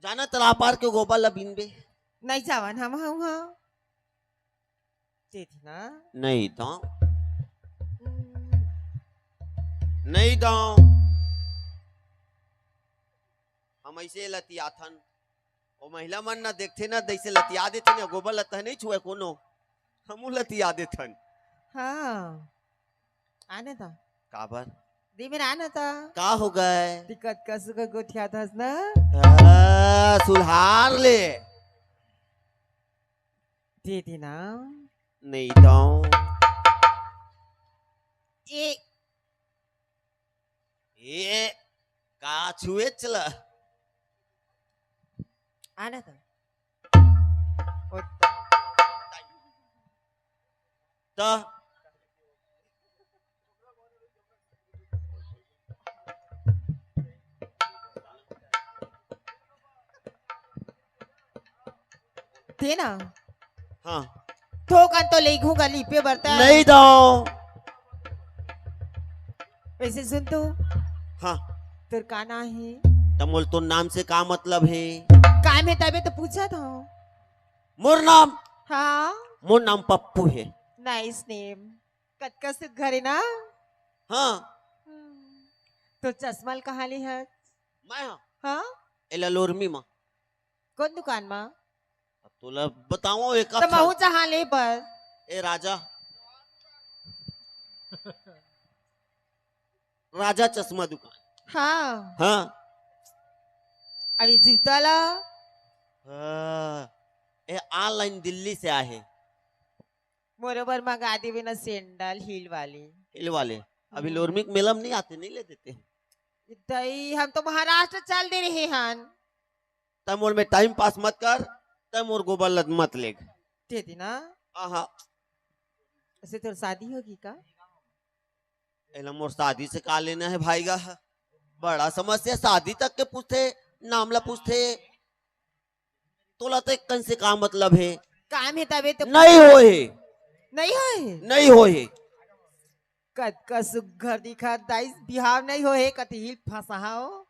जाना तालाब पार के गोबर ला बिनबे। नहीं जावन हम, हम, हाँ। तेथे ना। नहीं दो। हम्म। नहीं दो। हम ऐसे लतियाथन। ओ महिला मन ना देखथे ना, जैसे लतिया देथे ना, गोबर लत्ता नहीं छुए कोनो। हमू लतिया देथन। हाँ। आने ता। काबर? दे मेरा आने ता। का हो गए? दिक्कत का सुख गोठिया था ना? आ, सुधार ले। दे देना। नहीं दो। ए। ए, का छुए चला? आने ता। ओ, त हे ना? हाँ। थोकन तो लेगहूँ गा लिपे बर त। नहीं दो। वैसे सुन तो। हाँ। तोर का नाम हे? त मोला तोर नाम से का मतलब हे? काम हे तभे तो पूछत हँव। मोर नाम? हाँ। मोर नाम पप्पू हे। Nice name। कतका सुघ्घर हे ना? हाँ। हम्म। तोर चश्मा ल कहाँ ले हस? मैं हाँ? हाँ? एला लोरमी मा। कोन दुकान मा? अब तोला बतावँव एकर त महूँ चाहँव ले बर। ए राजा। राजा चश्मा दुकान। हाँ। हाँ। अभी जूता ला? हाँ। ए online दिल्ली से आए हे। मोरो बर मंगा देबे ना sandal heel वाले। Heel वाले। अभी हम्म। लोरमी के मेला म नहीं आते, नहीं ले देते। दई, हम तो महाराष्ट्र चल दे रहे हन। तैं मोर में time pass मत कर, तैं मोर गोबर ल मत लेग। दे दे ना। आहा। ऐसे तोर शादी होगे का? एला मोर शादी से का लेना हे भाई गा? बड़ा समस्या, शादी तक के पूछथे, नाम ला पूछथे। तोला तो एक कन से का मतलब हे? काम हे तभे तो। नहीं होए। नहीं होए? नहीं होए। कतका सुघ्घर दिखत दाई, बिहाव नहीं होए, कति heel फँसाहव।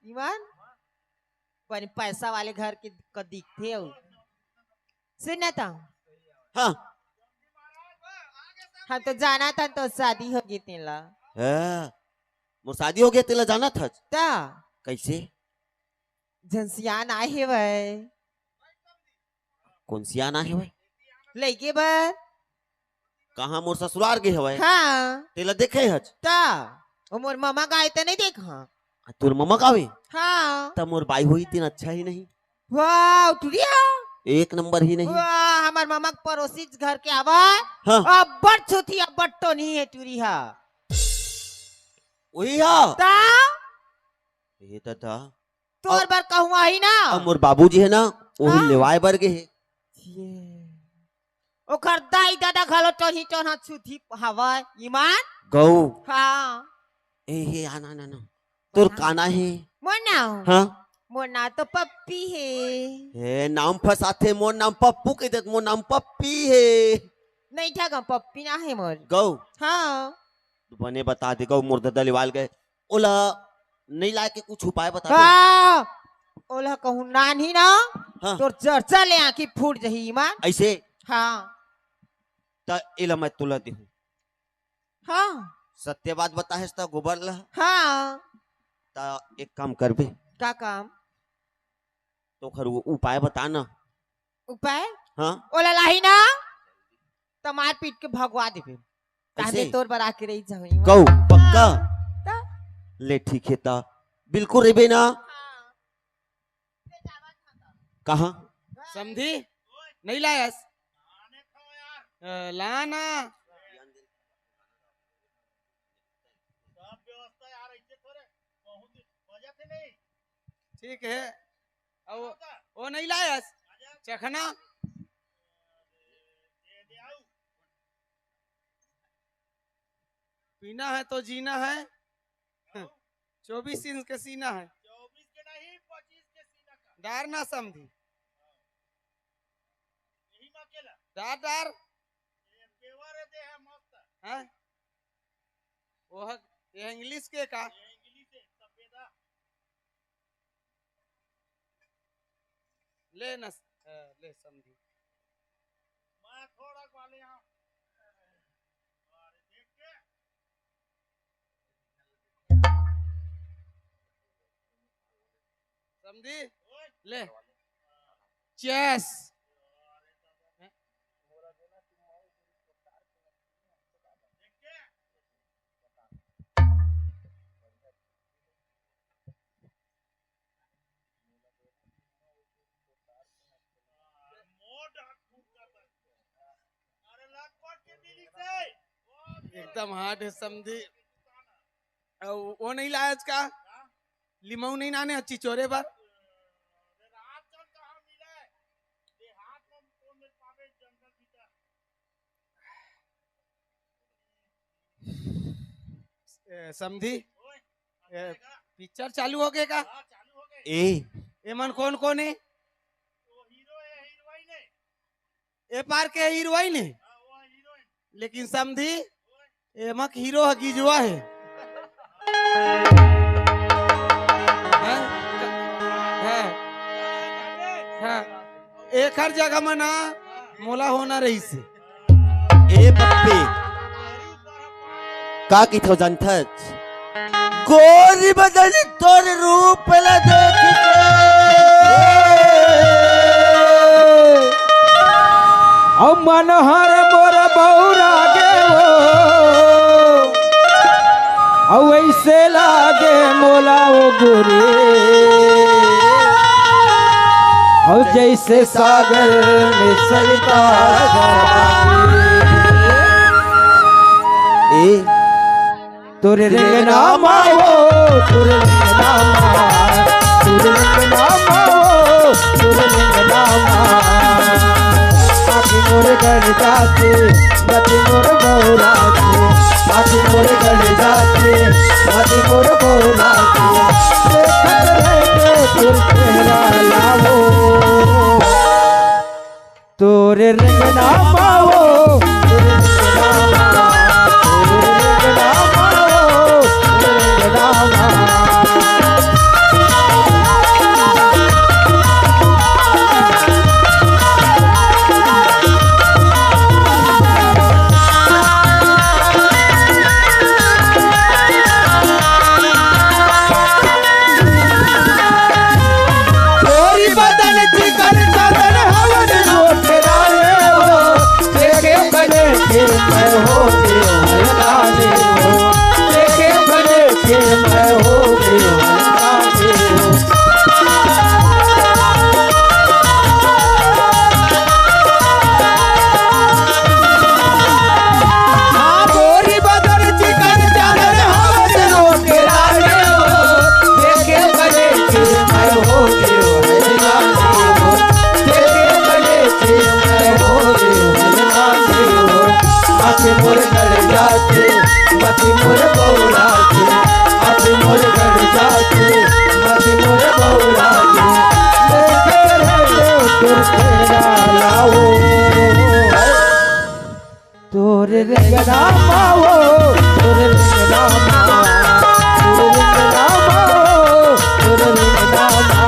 ईमान? बने पैसा वाले घर के क दिखथे अउ। सुन ना त। हाँ। हम तो जानत हन तोर शादी होगे तेला। हाँ। मोर शादी होगे तेला जानत हस? त। कइसे? झन सियान आए हेवय। कोन सियान आए हेवय? लइके बर। कहाँ मोर ससुरार गे हेवय? हाँ। तेला देखे हच? त, ओ मोर ममा गे हे त नहीं देखँव। तोर ममा गे हे? हाँ। त मोर बाई होही तेन अच्छा ही नहीं। वाह, टुरी हा। एक नंबर ही नहीं। वाह, हमर ममा के पड़ोसी घर के आवा। हाँ। अब्बड़ छुथी, अब्बड़ टोनही हे टुरी हा। ओही हा। त? ए दादा। तोर बर कहूँ आही ना। अब मोर बाबूजी हे ना, ओही हाँ। लेवाए बर गे हे। ये। ओकर दाई ददा घलो टोनही टोनहा छुथी हवय, ईमान। गऊ। हाँ। ए, हे, आना, आना, आना। तोर हाँ। का नाम हे? मोर नाम? हाँ। मोर नाम तो पप्पी हे। हे, नाम फँसाथे, मोर नाम पप्पू कहि देत, मोर नाम पप्पी हे। नहीं ठगा, पप्पी ना हे मोर। गऊ। हाँ। बने बता दे गऊ, मोर ददा लेवाल गे। ओला नहीं लाए के कुछ उपाय बता दे। हाँ। ओला कहूँ नानही ना, हाँ। तोर चर्चा ले आँखी फूट जही ईमान। अइसे? हाँ। त एला मैं तोला देहूँ। हाँ। सत्य बात बताहेस त गोबर ला। हाँ। त एक काम करबे। का काम? त ओखर वो उपाय बता ना। उपाय? हाँ। ओला लाही ना, त मार पीट के भगवा देबे। कइसे? तहने तोर बर आके रही जाहूँ। गऊ, पक्का? हाँ। त? ले ठीक हे त। बिल्कुल रहिबे ना? हाँ। कहाँ? समधी? नहीं लायस? अ, ला ना। ठीक हे। अउ वो नहीं लायस? चखना। पीना है तो जीना है। चौबीस इंच के सीना है। चौबीस के नहीं, पच्चीस के सीना का। डार ना समधी। यही मा केला। डार, डार। ये पेवर दे है मस्त। हाँ? वो है, ये English के का? ये English है, सफेदा। ले न, अ, ले समधी। मैं थोड़ा वाले यहाँ। अरे देख के। समधी? ले। Cheers। एकदम hard है समधी। अउ वो नहीं लायस का? लिमऊ नहीं लाने, अच्छी चोरे बर। ए, समधी, ए, पिक्चर चालू होगे का? ए। एमन कोन कोन हे? ए पार के हीरोइन हे, लेकिन समधी एमा के हीरो ह गिजुआ हे। हैं? हैं? हैं? एखर जगह म ना मोला होना रहिस हे। ए पप्पी, का किथो जानथच? गोरी बदन तोर रूप ला देख के अउ मन हर मोर बौरा गे वो, अउ ऐसे लागे मोला ओ गोरी, अउ जैसे सागर में सरिता। ए, तोरे रंगना मा वो, तोरे रंगना मा, तोरे रंगना मा वो, तोरे रंगना मा। आँखी मोर गड़ जाथे, मति मोर बौरा थे। आँखी मोर गड़ जाथे, मति मोर बौरा थे। देखत रहे तोर चेहरा ला वो। तोरे रंगना मा वो, तोरे रंगना मा, तोरे रंगना मा वो, तोरे रंगना मा। गोरी बदन चिकन चंदन हवन मोटराए हो, देखे बने के मैं हो के हल्ला दे हो, देखे बने के मैं हो के हल्ला दे हो। हाँ, गोरी बदन चिकन चादर हवस नोट रानी हो। देखे बने के मैं हो गयो है दीवानी हो। देखे बने के मैं हो गयो है दीवानी हो। आँख मोर गड़ जाथे, मति मोर बौरा थे। आँख मोर गड़ जाथे, मति मोर बौरा थे। देखत रहे तोर चेहरा ला वो। तोरे रंगना मा वो, तोरे रंगना मा, तोरे रंगना मा वो, तोरे रंगना मा।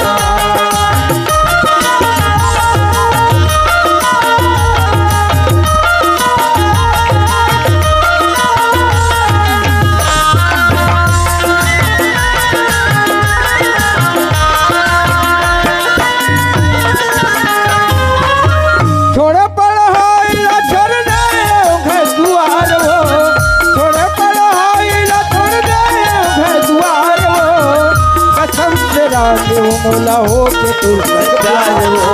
छोड़े पढ़ाई ला छोड़ दे घर दुआर हो, छोड़े पढ़ाई ला छोड़ दे घर दुआर हो। कसम से रानी हो मोला हो के तू संग प्यार हो,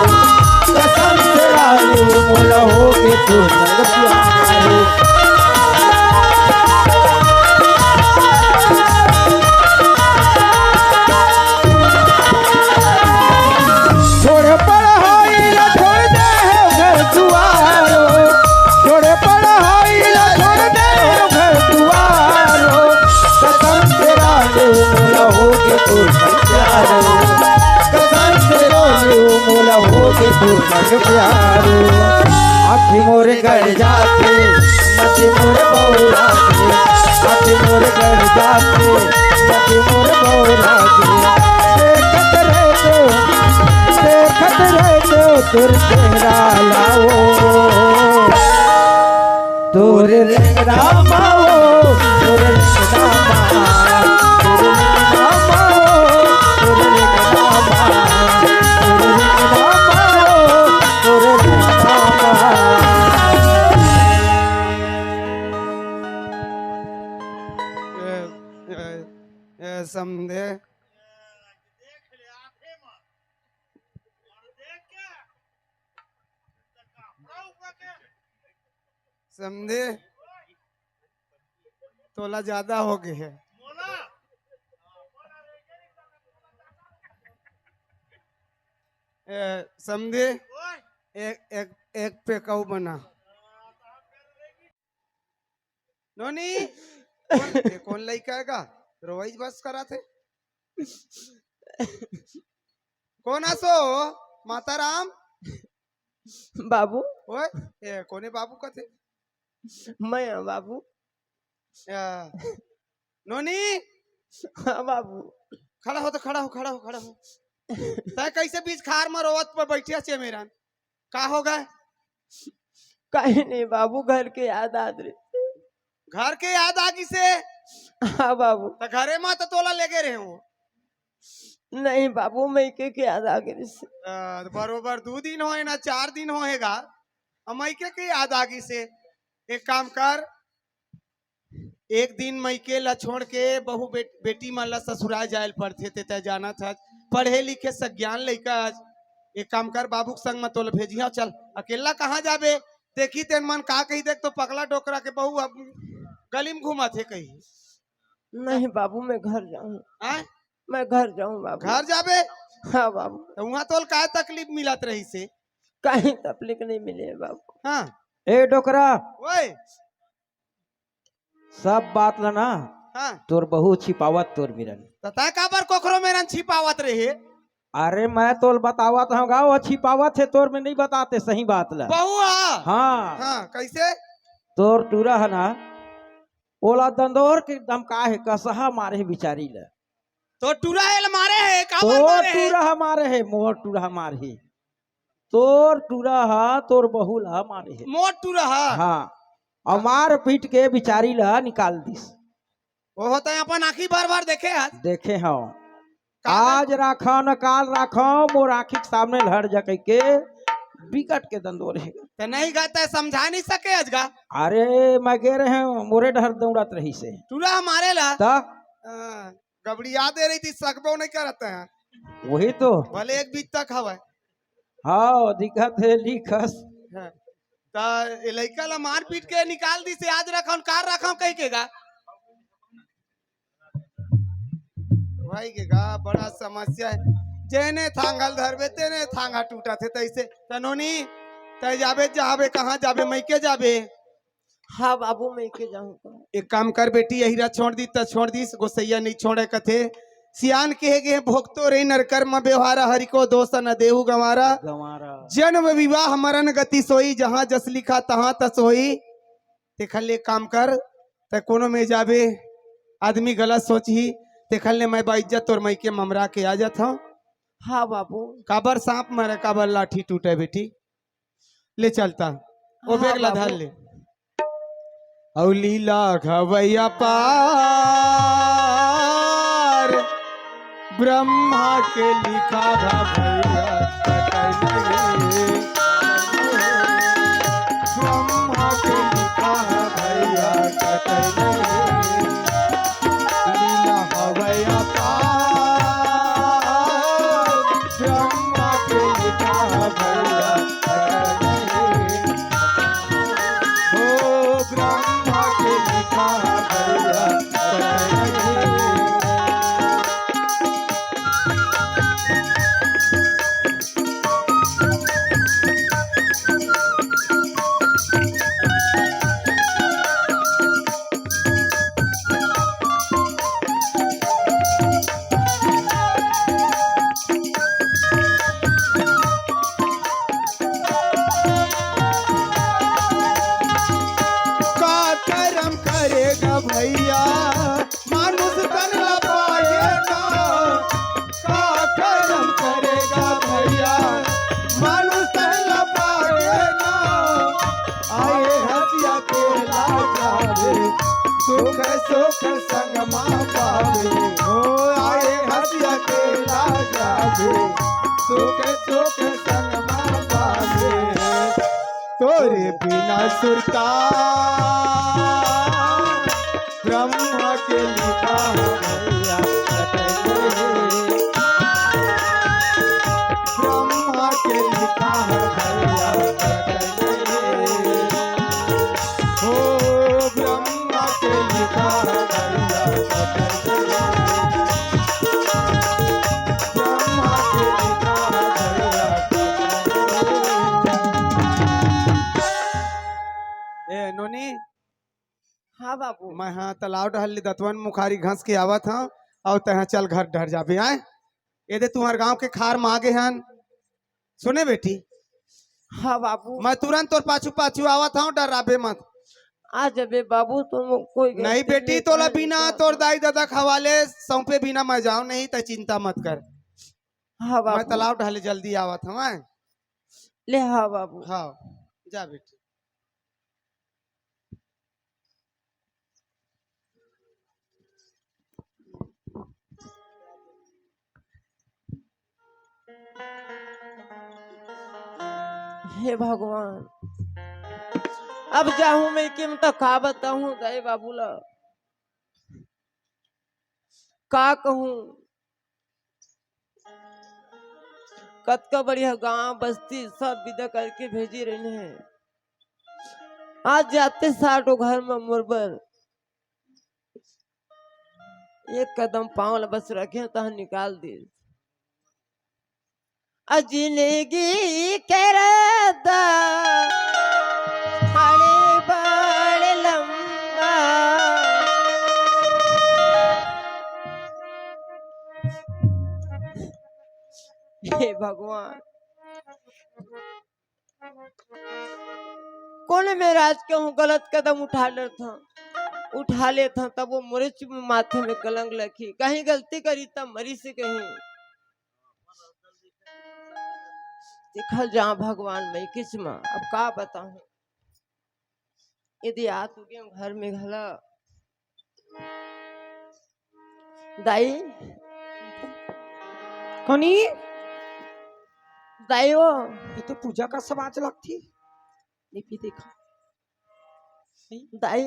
कसम से रानी हो मोला हो के तू संग प्यार हो। छोड़ पढ़ाई ला छोड़ दे घर दुआर हो, छोड़ पढ़ाई ला छोड़ दे घर दुआर हो। कसम से रानी हो मोला हो के तू संग प्यार हो, कसम से रानी हो मोला हो के तू संग प्यार हो। आँखी मोर गड़ जाथे, मति मोर बौरा थे। आँखी मोर गड़ जाथे, मति मोर बौरा थे। देखत रहे तो, देखत रहे तो तोर चेहरा ला वो। तोरे रंगना मा वो, तोरे रंगना मा, तोरे रंगना मा वो, तोरे रंगना मा, तोरे रंगना मा वो, तोरे रंगना मा। ए, ए, ए, समधे। समधे, तोला ज्यादा हो गे हे। ए, समधे, एक, एक, एक पेकऊ बना। नोनी, कोन, ये कोन लइका हे गा? रोवई बस करत हे। कोन आसो? माता राम? बाबू। ओए, ए, कोने बाबू कथे? मैं हूँ बाबू। या, नोनी, हाँ बाबू। खड़ा हो तो, खड़ा हो, खड़ा हो, खड़ा हो। तैं कैसे बीच खार में रोवत पर बैठिया से मेरा? का हो गए? कहीं नहीं बाबू, घर के याद आत रहे। घर के याद आ गिसे? हाँ बाबू। तो घरे में तो तोला लेगे रहे हो। नहीं बाबू, मइके के याद आ गिसे। आ, बरोबर दू दिन होए ना, चार दिन होए गा, अब मइके के याद आ गिसे। एक काम कर, एक दिन मइके ला छोड़ के बहू बेट-, बेटी मन ला ससुराल जाए ल पड़थे, ते तै जानत हस, पढ़े लिखे सज्ञान लइका हस। एक काम कर, बाबू के संग म तोला भेजिहौं, चल। अकेला कहाँ जाबे? देखी तेन मन का कही, देख तो पगला डोकरा के बहू अब गली म घूमत हे कही। नहीं बाबू, मैं घर जाऊँ। आय? मैं घर जाऊँ बाबू। घर जाबे? हाँ बाबू। तो उहाँ तोल का तकलीफ मिलत रहिसे? कहीं तकलीफ नहीं मिले बाबू। हाँ। ए डोकरा, ओए। सब बात ला ना, हाँ। तोर बहू छिपावत तोर मेरन। त तैं काबर कोखरो मेरन छिपावत रहे? अरे मैं तोल बतावत हौं गा, वो छिपावत हे तोर में नहीं बताते सही बात ला। बहू हा? हाँ। हाँ, कैसे? तोर टूरा है ना, ओला दंदोर के दमका हे, कसहा मारे हे बिचारी ला। तोर टूरा एला मारे हे, काबर तोर मारे हे? टूरा हा मारे हे, मोर टूरा हा मारे हे। तोर टूरा हा, तोर बहू ला मारे हे। मोर टूरा हा? हाँ। अउ मार पीट के बिचारी ला निकाल दिस। ओहो, तैं अपन आँखी भर भर देखे हस? देखे हौं। का आज राखौं न काल राखौं, मोर आँखी के सामने लहर जा कहिके बिकट के दंदोर हे। त नहीं गा, तैं समझा नहीं सके अजगा। अरे, मैं गे रहे हौं, मोरे डहर दौड़त रहिसे। टूरा हा मारे ला? त? हाँ। गबड़िया दे रही थी, सकबो नहीं करत है। वही तो। भले एक बीच तक हवा है। हाँ, दिखत हे, लिखस। हाँ। त ए लइका ला मार पीट के निकाल दिसे, आज राखौं न काल राखौं कहिके गा। भाई के गा, बड़ा समस्या है। जेने थांगल धरबे, तेने थांगा टूटत हे तैसे। त नोनी, तैं जाबे, जाबे, कहाँ जाबे, मइके जाबे? हाँ बाबू, मइके जाहूँ। एक काम कर बेटी, अहिरा छोड़ दी त छोड़ दीस, गोसैया नहीं छोड़े कथे। सियान कहे गे, भोगतो रही नर कर्म बेवहारा, हरि को दोष न देहु गंवारा। गंवारा। जन्म विवाह मरण गति सोई, जहाँ जस लिखा तहाँ तस होई। तेखर ले काम कर, तैं कोनो में जाबे, आदमी गलत सोचही, तेखर ले मैं बाइज्जत तोर मइके ममरा के आ जात हौं। हाँ बाबू। काबर सांप मरे, काबर लाठी टूटे बेटी। ले चलता, ओ हाँ, बेग ला धर बाबू। ले। अउ लीला घवैया पार, ब्रह्मा के लिखा घा भैया कटै नहीं। ब्रह्मा के लिखा घा भैया कटै नहीं। लीला घवैया पार, ब्रह्मा के लिखा भैया कटै नहीं। हो ब्रह्मा के लिखा भैया कटै नहीं। का करम करे गा भैया, मानुष तन ला पाए गा। का करम करे गा भैया, मानुष तन ला पाए गा। आए हँसिया के लाजा रे, सुख सुख संग मा पावे। हो आए हँसिया के लाजा रे, सुख सुख संग मा पावे। तोरे बिना सुरता ब्रह्मा के लिखा है भैया कटै नहीं। ब्रह्मा के लिखा है भैया कटै नहीं। हो ब्रह्मा के लिखा है भैया कटै नहीं। ब्रह्मा के लिखा है भैया कटै नहीं। ए नोनी, हाँ बाबू। मैं हाँ तालाब डहर ले दतवन मुखारी घस के आवत हौं, अउ तैं चल घर डहर जाबे आय। एदे तुम्हर गांव के खार म आगे हन। सुने बेटी, हाँ बाबू। मैं तुरंत तोर पाछू पाछू आवत हूँ, डराबे मत। आ जबे बाबू, तो कोई नहीं गलती बेटी, नहीं तोला करे बिना बेटा। तोर दाई ददा के हवाले सौंपे बिना मैं जाऊं नहीं, त चिंता मत कर। हाँ मैं बाबू। तालाब ढाले जल्दी आवत हूँ, हैं? ले हाँ बाबू। हाँ, जा बेटी। हे भगवान, अब जाहूं मैं किम त का बताहूं दाई बाबू ला, का कहूं? कतका बढ़िया गांव बस्ती सब बिदा करके भेजी रहिन हे। आज जाते साठ ओ घर म मोर बर एक कदम पांव ल बस रखे, तह निकाल दे। अ जिंदगी के रद्दा बड़े बड़े लंबा। हे भगवान, कोन मेर आज कहूं गलत कदम उठा लेथंव, उठा लेथंव, तब वो मोरे चुप माथे में कलंक लखी। कहीं गलती करी तब मरी से कहीं। देखल जा भगवान, मैं किस में अब का बताहूं। यदि आ तो गए घर में घला। दाई। कोनी? दाई वो। ये तो पूजा का सब आज लगती। ये भी देखा। दाई।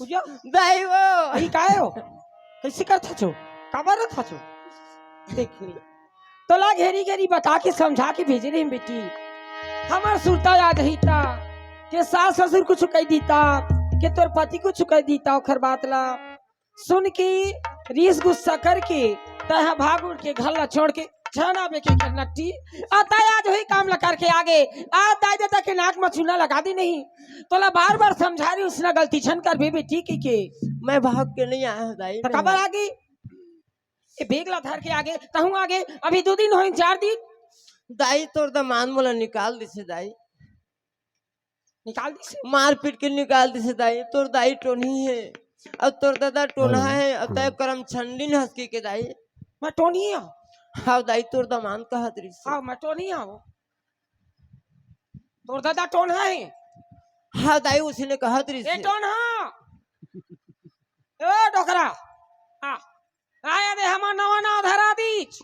पूजा? दाई वो। अरे काय हो? कैसे करत हचो? काबर रहत हचो? देख नी। तोला घेरी घेरी बता के समझा के भेजे रहे बेटी। हमर सुरता याद ही था के सास ससुर कुछ कह दीता, के तोर पति कुछ कह दीता, ओखर बात ला सुन के रीस गुस्सा करके तैं हा भाग उड़ के घर ला छोड़ के झन आबे के कर नट्टी। आ तैं आज वही काम ला करके आगे। आ दाई ददा के नाक म चूना लगा दी नहीं। तोला बार बार समझा रही, उसना गलती झन करबे बेटी के, के। मैं भाग के नहीं आया हूँ दाई, त मैं काबर आगे? ये बेग ला धर के आगे, तहूँ आगे। अभी दो दिन होइन, चार दिन। दाई तोर दमांद मोला निकाल दिसे दाई। निकाल दिसे? मारपीट के निकाल दिसे दाई। तोर दाई टोनही हे, अउ तोर ददा टोनहा हे, अउ तैं करम छंडिन हस कहिके दाई। मैं टोनही हंव। हाँ दाई, तोर दमांद कहत रहिसे। हाँ, मैं टोनही हंव। तोर ददा टोनहा हे। हाँ दाई, उसी ने कहत रहिसे। ए टोनहा। ए डोकरा। हाँ। आय दे हमर नवा नाव धरा दीच।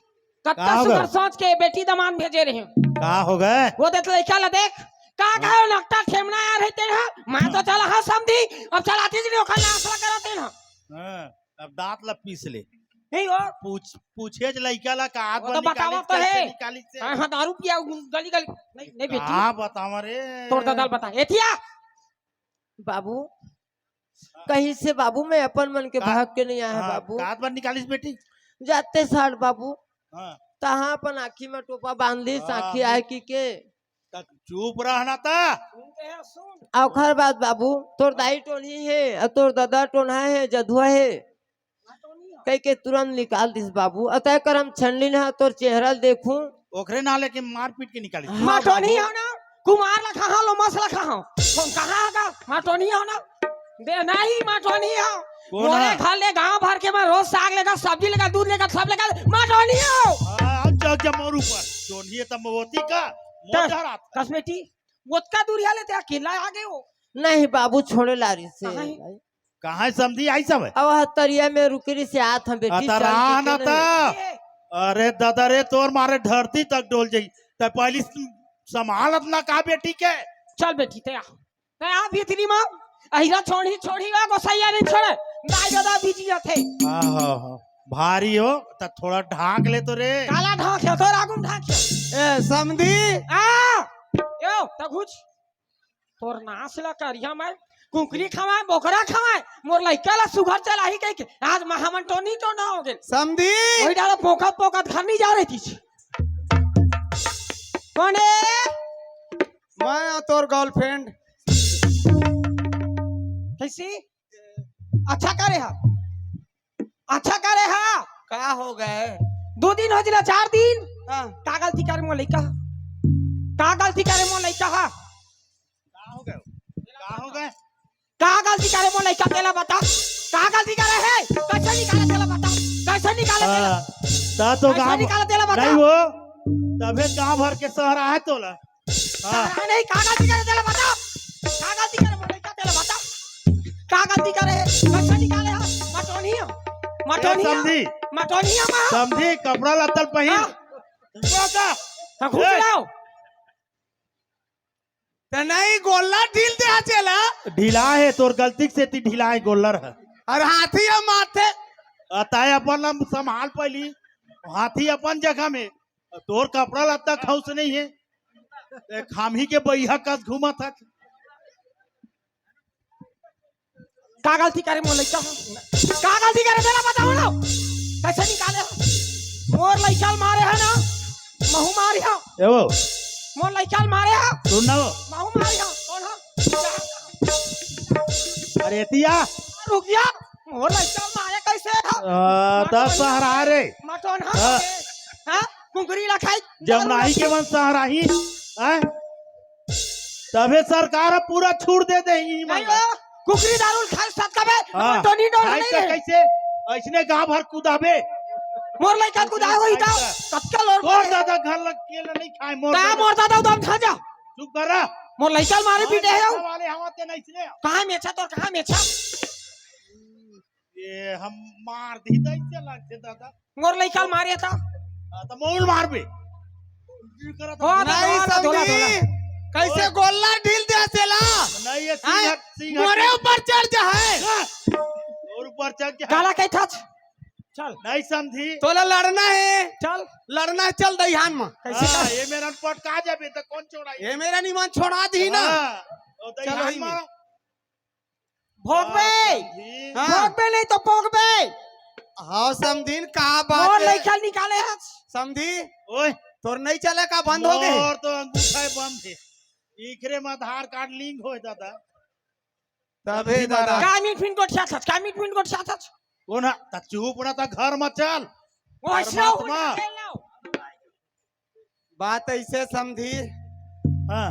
कत्ता का हो सुघर गए? सोच के बेटी दमांद भेजे रहे। का हो गए? वो देख लइका ला देख। का हाँ। कहे नकटा ठेमना यार है तेरा? मैं तो चला हंव समधी। अब चलाती जी नहीं ओखर नाश ला करा तेरा। हाँ, अब दांत ला पीस ले। नहीं हो। पूछ, पूछे ज लइका ला का वो तो बतावा तो है। निकाली से। हाँ, हाँ, दारू पिया गली गली। नहीं, नहीं बेटी। का बतावा रे? तोर ददा ल बता। एथिया। बाबू, कहीं से बाबू, मैं अपन मन के हाँ, भाग के नहीं आया हाँ, बाबू। कात बार निकालिस बेटी? जाते साठ बाबू, हाँ। तहाँ अपन आँखी में टोपा बांध लिस, हाँ, आँखी आय की के। तक चुप रहना था। ओखर बाद बाबू, तोर दाई टोनही हे, अउ तोर ददा टोनहा हे, जधुआ हे। कहिके तुरंत निकाल दिस बाबू। अतः करम छंडिन हा तोर चेहरा ल देखूं। ओखरे ना लेके मारपीट के निकालिस। हाँ, माटोनी बाबू। हो ना, कुमार ला खाहा, लोमस ला खाहा। कौन कहाँ का? माटोनी हो ना। दे नहीं, माटोनी हो। कौन मोरे है? घर ले गांव भर के मैं रोज साग लेगा, सब्जी लेगा, दूध लेगा, सब लेगा, माटोनी हो। हाँ, अब जग जब मोर ऊपर। टोनी है तब मोती का, मोर त-, डरात। कस बेटी, ओतका दूरिया ले ते अकेला आ गए हो। नहीं बाबू, छोड़े ला रहिसे। कहाँ है? कहाँ है समधी आई सब? अब ह तरिया में रुके रहिसे, आत हम बेटी, अतरा चल के न के ता। नहीं। अरे दादा रे, तोर मारे धरती तक डोल जाई। ते पहली संभालत ना का बेटी के? चल बेटी, ते आ। ते आ भीतरी मा। अहिरा छोड़ी, छोड़ी आ गोसैया नहीं छोड़े। दाई दादा बीजी आथे। हाँ, हाँ, हाँ। भारी हो, त थोड़ा ढांक ले तो रे। काला ढांक है, तोर आगू में ढांक है। ए, समधी। आ, यो, त घुच। तोर नास ला करिया मैं, कुकरी खवाए, बोकरा खवाए, मोर लइका ला सुघर चलाही कहिके, आज महामन टोनी टोना हो गेल। समधी। वही डाला पोकत पोकत घर नहीं जा रही थी। कौन है? मैं हूँ तोर girlfriend। कैसी? अच्छा करे हा। अच्छा करे हा। का हो गए? दो दिन हो जिला, चार दिन। हाँ। का गलती कर मोर लइका? का गलती करे मोर लइका हा? का हो गए? का हो गए? का गलती करे मोर लइका, तेला बता। का गलती करे हे? कैसे निकाले तेला बता? कैसे निकाले तेला? हाँ, ता तो कैसे गाँव निकाले तेला बता? नहीं हो, तभे गाँव भर के सहरा हे तोला। हाँ। सहरा नहीं, का गलती करे तेला बता? का गलती करे मोर लइका, तेला बता। का गलती करे हे? कैसे निकाले हे? मटोनिया। ए, मटोनिया। समधी। मटोनिया मा। समधी, कपड़ा लत्ता पहिर। हाँ। घुसवा का? हाँ, घुस ए। लाओ। त नहीं, गोल्लर ढील दे हा चेला। ढीला हे, तोर गलती के सेती ढीला हे गोल्लर ह। अरे हाथी ह माथे। अ, ताय अपन ला संभाल पहली, हाथी अपन जगह में, तोर कपड़ा लत्ता खौस नहीं हे, ए, खामी के बइहा कस घूमत हच। का गलती करे मोर लइका ह? का गलती करे तेला बताओ ना। कैसे निकाले ह? मोर लइका ल मारे ह ना, महू मारी ह। ए वो। मोर लइका ल मारे ह। सुन ना वो। महू मारी ह। कौन ह? अरे एतिया। रुकिया। मोर लइका ल मारे कैसे ह? आ, तब सहरा रे। मटोन ह। हाँ। हाँ? कुंकरी ला खाई। जमनाही के मन सहराही। हाँ? तभे सरकार ह पूरा छूट दे दे ही नहीं मन। ओ, कुकरी दारू खाए सत कबे, हाँ, टोनी डोल खाए नहीं तो रे। कैसे? ऐसने गांव भर कुदाबे। मोर लइका कुदाए होही ता, खाए तो। कतका लोर तोर बोले। दादा घर लग के ल नहीं खाए, मोर ता दादा। मोर दादा उदम खा जा। चुप कर रहा। मोर लइका मारे पीटे हे। वाले हवा ते नहीं इसने। कहाँ मेछा तोर, कहाँ मेछा? ये हम मार दी तो ऐसे लगते दादा। मोर लइका ल मारे था। हाँ, तो मोल मार बे। हो, नहीं धोला, धोला, समझी। धोला। कैसे ओए। गोल्ला ढील दे तेला? नहीं, ये सिंह हैं? हट, सिंह हट। मोरे ऊपर चढ़ जा है। हाँ। और ऊपर चढ़ जा है। काला कही था? चल। नहीं समझी। तोला लड़ना है। चल। लड़ना है, चल दहियान में। कैसे हाँ, कर? ये मेरा पटका जाबे तो कौन छोड़ाई? ये मेरा निमान छोड़ा दी ना। हाँ, तो चलो दहियान ही में। में। भोगबे। हाँ, समधी। हाँ। भोगबे नहीं तो भोगबे। हाँ, समधीन, का बात मोर है? लइका निकाले हस। समधी, ओए। तोर नहीं चले का, बंद हो गए? मोर तो अंगूठा ही बंद है। इकरे में आधार कार्ड लिंक होए दादा। तबे समधी दादा। महाराज। का मीट फिन गोठिया थच, का मीट फिन गोठिया थच। कौन है? त चुप ना, त घर में चल। वो घर ऐसे में हो, मत। खेल ना हो। बात ऐसे समधी, हाँ।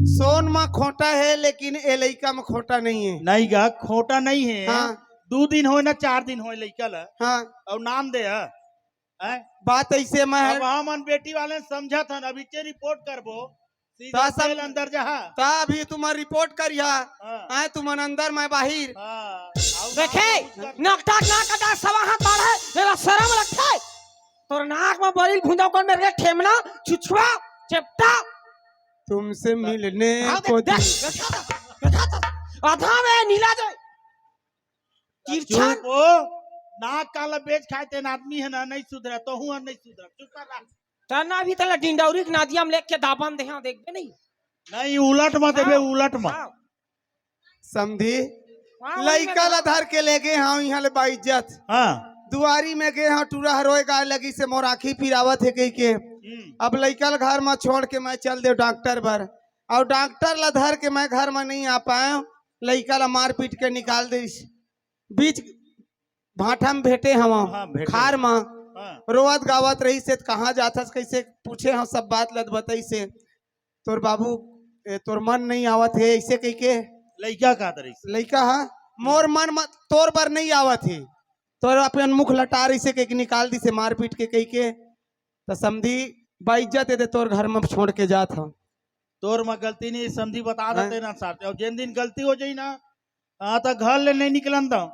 सोन में खोटा है, लेकिन ए लइका में खोटा नहीं है। नहीं गा, खोटा नहीं है। हाँ। दू दिन होए ना, चार दिन होए लइका ला। हाँ। और नाम दे है। हैं? बात ऐसे में है। अब हमन बेटी वाले समझत हन, अभी के रिपोर्ट करबो, सीधा ता सब सेल अंदर जहा। ता अभी तुमन रिपोर्ट करिहा। हाँ। हैं, तुमन अंदर, मैं बाहिर। हाँ। देखे, नकटाक ना कटा सवा हाथ बाढ़े, एला शरम लगथे। तोर नाक में बरिल भुंजा कौन मेरे ठेमना, छुछुआ, चेपटा। तुमसे मिलने हाँ, को देख, देख, दिल। देखा था, देखा था। आधा में नीला जाए। तिरछा। चुप हो, नाक काला बेच खाए तेन आदमी है ना, नहीं सुधरा, तो हूँ नहीं सुधरा, चुप कर रहा। तना भी तला डिंडौरी के नादिया में लेके दाबन देहा, देखबे नहीं। नहीं, उलट में देबे, हाँ, उलट में। हाँ। समधी, हाँ, वही में लइका ला धर के ले गे हंव इहाँ ले बाइज्जत। हाँ। दुआरी में गे हंव, टूरा हर रोए गाय लगी से मोर आँखी पिरावत हे कहि के। हम्म। अब लइका ला घर में छोड़ के मैं चल देव डॉक्टर बर। अउ डॉक्टर ला धर के मैं घर में नहीं आ पाएंव, लइका ला मार पीट के निकाल दिस। बीच भाठा में भेटे हंव, हाँ, भेटे। खार में। हाँ। रोवत गावत रहिस हे, त कहाँ जाथस, कइसे पूछे हंव, सब बात लद बताइस हे। तोर बाबू, ए, तोर मन नहीं आवत हे, अइसे कहि के। लइका का तरह से? लइका हा, मोर मन म-, तोर बर नहीं आवत हे। तोर अपन मुख लटार अइसे कहि के निकाल दिस हे, मार पीट के कहि के। त समधी, बाइज्जत ए दे तोर घर में छोड़ के जात हंव। तोर में गलती नहीं, समधी बता हैं? देते ना साथ। अउ जेन दिन गलती हो जाई ना, हाँ, त घर ले नहीं निकलन दंव।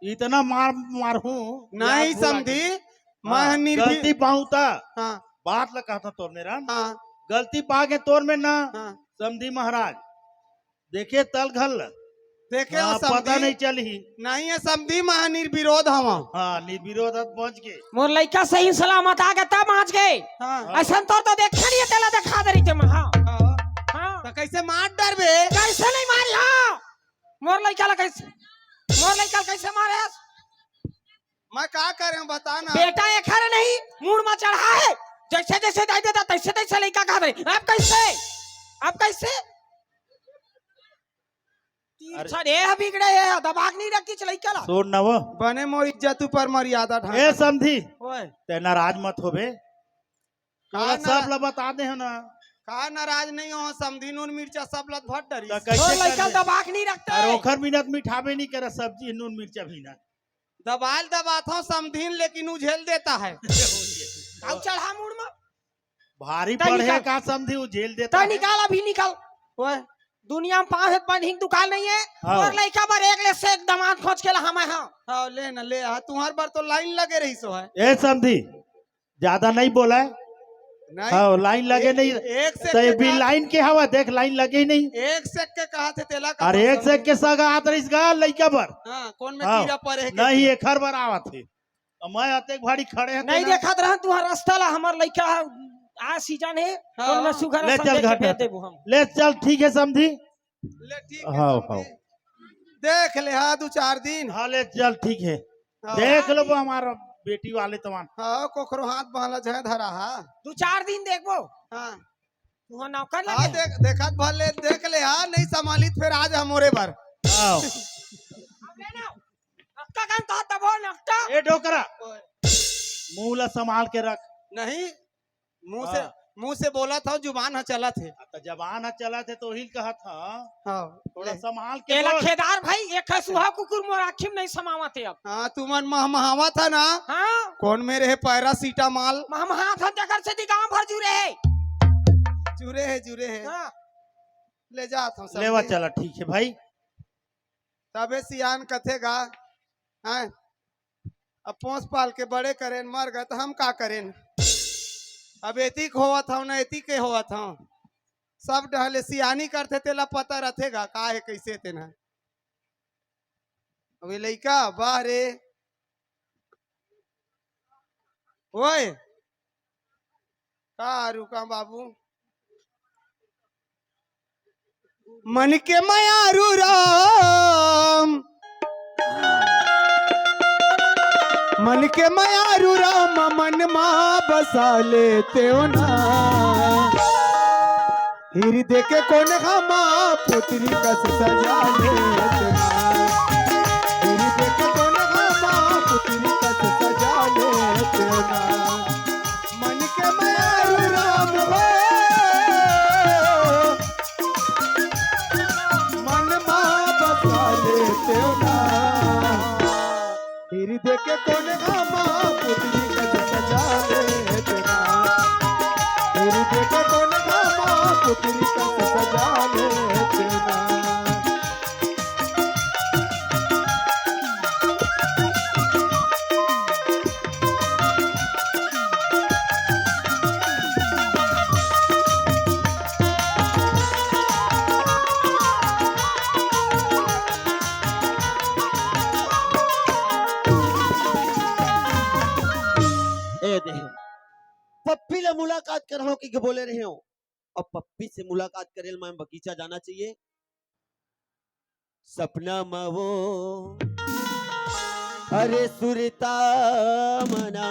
इतना मार, मारहूँ, नहीं याद भुला समधी, के। मैं हाँ, निर्भी-, गलती पाऊँ त। हाँ। बात ल कहत हंव तोर मेर। हाँ। गलती पा के तोर मेर ना, हाँ। समधी महाराज। देखे तल घर ल। देखे हाँ, हो समधी। पता नहीं चलही। नहीं हे समधी, मैं निर्विरोध हंव। हाँ, निर्विरोध हत पहुँच के। मोर लइका सही सलामत आ गे तब बाँच गे। हाँ। अइसन तोर तो देखे नहीं हे, तेला देखा दे रही थे मैं, हाँ। हाँ। हाँ। त कइसे मार डरबे? कइसे नहीं मारी, हाँ। मोर लइका ला कइसे, मोर लइका ला कइसे मारे हस? मैं का करेंव, बता ना। बेटा एक हर नहीं, मूड़ में चढ़ा हे। जइसे जइसे दाई देता, तइसे तइसे लइका कहा दे। अब कइसे? अब कइसे? तीर अरे। छड़े ह बिगड़े हे, दबाक नहीं रखी लइका ला। सुन ना वो। बने मोर इज्जत ऊपर मर्यादा ढांका। ए समधी, ओए। ते नाराज मत होबे। का तोला ना? सब ला बता दे हंव ना। का नाराज नहीं हो समधी, नून मिर्चा सब लत भर डरिस। त कइसे तोर लइका करबे? दबा के नहीं रखते। अरे ओखर बिना त मिठाबे नहीं करे सब्जी, नून मिर्चा बिना। दबाल दबात हो समधीन, लेकिन उ झेल देता है। अब चढ़ा मुड़ में। भारी तै पड़े निकाल। का समधी, उ झेल देता तै है। निकाल, अभी निकाल। ओए। दुनिया में पाँच हाथ बंद हिंग दुकान नहीं है। हाँ। तोर लइका बर एक ले से एक दामाद खोज के ला हमें, हाँ। हाँ, ले ना, ले। हाँ, तुम्हार बर तो लाइन लगे रही सो है। ए समधी, ज्यादा नहीं बोला है। नहीं। हाँ, लाइन लगे एक, नहीं। एक से तो ये के भी कहा लाइन के हवा, देख, लाइन लगे ही नहीं। एक से के कहा थे तेला का अरे, एक से के सगा हाथ रहीस गा लइका बर। हाँ, कौन में हाँ, कीड़ा पड़े है नहीं, के? एखर बर आवत है। अब मैं अतेक भारी खड़े हैं नहीं तेला। देखत रहन तुहार रास्ता ला, हमार लइका है, आ सीजन है, हाँ। कौन में सुघर ले सब चल लेके घाट भेज में। देबो हम। ले चल, ठीक है समधी। ले ठीक है हाँ, समधी। हाँ। देख ले, हाँ, दो चार दिन। हाँ, ले चल, ठीक है। हाँ। देख लेबो हमारा बेटी वाले तमान। हाँ, कोखरो हाथ बहला जहे धरा हा। दो चार दिन देखबो। हाँ। तुहार नौकर हाँ, लगे। देख, देखत भले, देख ले, हाँ, नहीं संभालित फिर आज हमरे बर। हाँ। अब ले ना। नकटा कन कहा तब हो, नकटा। ए डोकरा। ओए। मुंह ला संभाल के रख। नहीं, मुंह से, हाँ। मुंह से बोलत हव, जुबान ह चलत हे। हाँ, त जबान ह चलत हे, त ओही ल कहत हव। हाँ। थोड़ा ले। संभाल के एला बोल। खेदार भाई, एक है सुहा कुकुर मोर आँखी में नहीं समावत हे अब। हाँ, तुमन महमहावत ह ना? हाँ। कौन मेरे हे पैरासीटामॉल? महमहात हम जकर से दी गांव भर जुरे हे। जुरे हे, जुरे हे। हाँ। ले जात हव सब लेवा ले। चला, ठीक हे भाई। तबे सियान कथे गा, हैं? अब पोस पाल के बड़े करेन, मर गए त हम का करेन? अब एती के होवत हव, न एती के होवत हव। सब डहले सियानी करथे, तेला पता रथे गा, का हे, कइसे तेन ह। अब ये लइका, वाह रे। ओए, का रुका बाबू? मन के मयारू राम, मन के मयारू राम, मन मा बसा लेतेव ना। हिरदे के कोनहा मा पुतरी कस सजा लेतेव ना। हिरदे के कोनहा मा पुतरी कस सजा लेतेव ना। मन के मयारू राम हो, मन मा बसा लेतेव ना। हिरदे के कोनहा मा पुतरी कस सजा लेतेव ना। हिरदे के कोनहा मा पुतरी कस सजा लेतेव ना। ए दे, पप्पी ले मुलाकात करहूं कहिके बोले रहे हो। अब पप्पी से मुलाकात करे ल मैं बगीचा जाना चाहिए। सपना मा वो, अरे सुरता मना,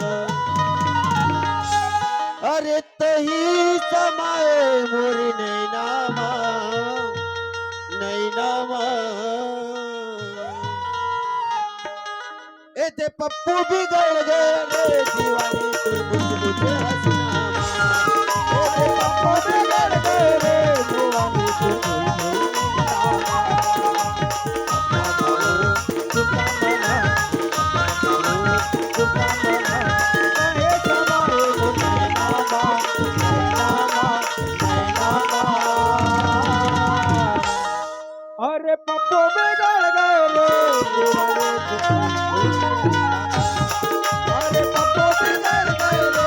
अरे तही समाए मोर नैना मा, नैना मा। ए दे पप्पू बिगड़ गए रे दीवानी तोर बुलबुल के हसीना मा। ए दे पप्पू बिगड़ गए रे दीवानी तोर बुलबुल के हसीना मा। अरे पप्पू बिगड़ गए रे। अरे पप्पू बिगड़ गए रे।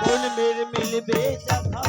कोन मेर मिलबे जघा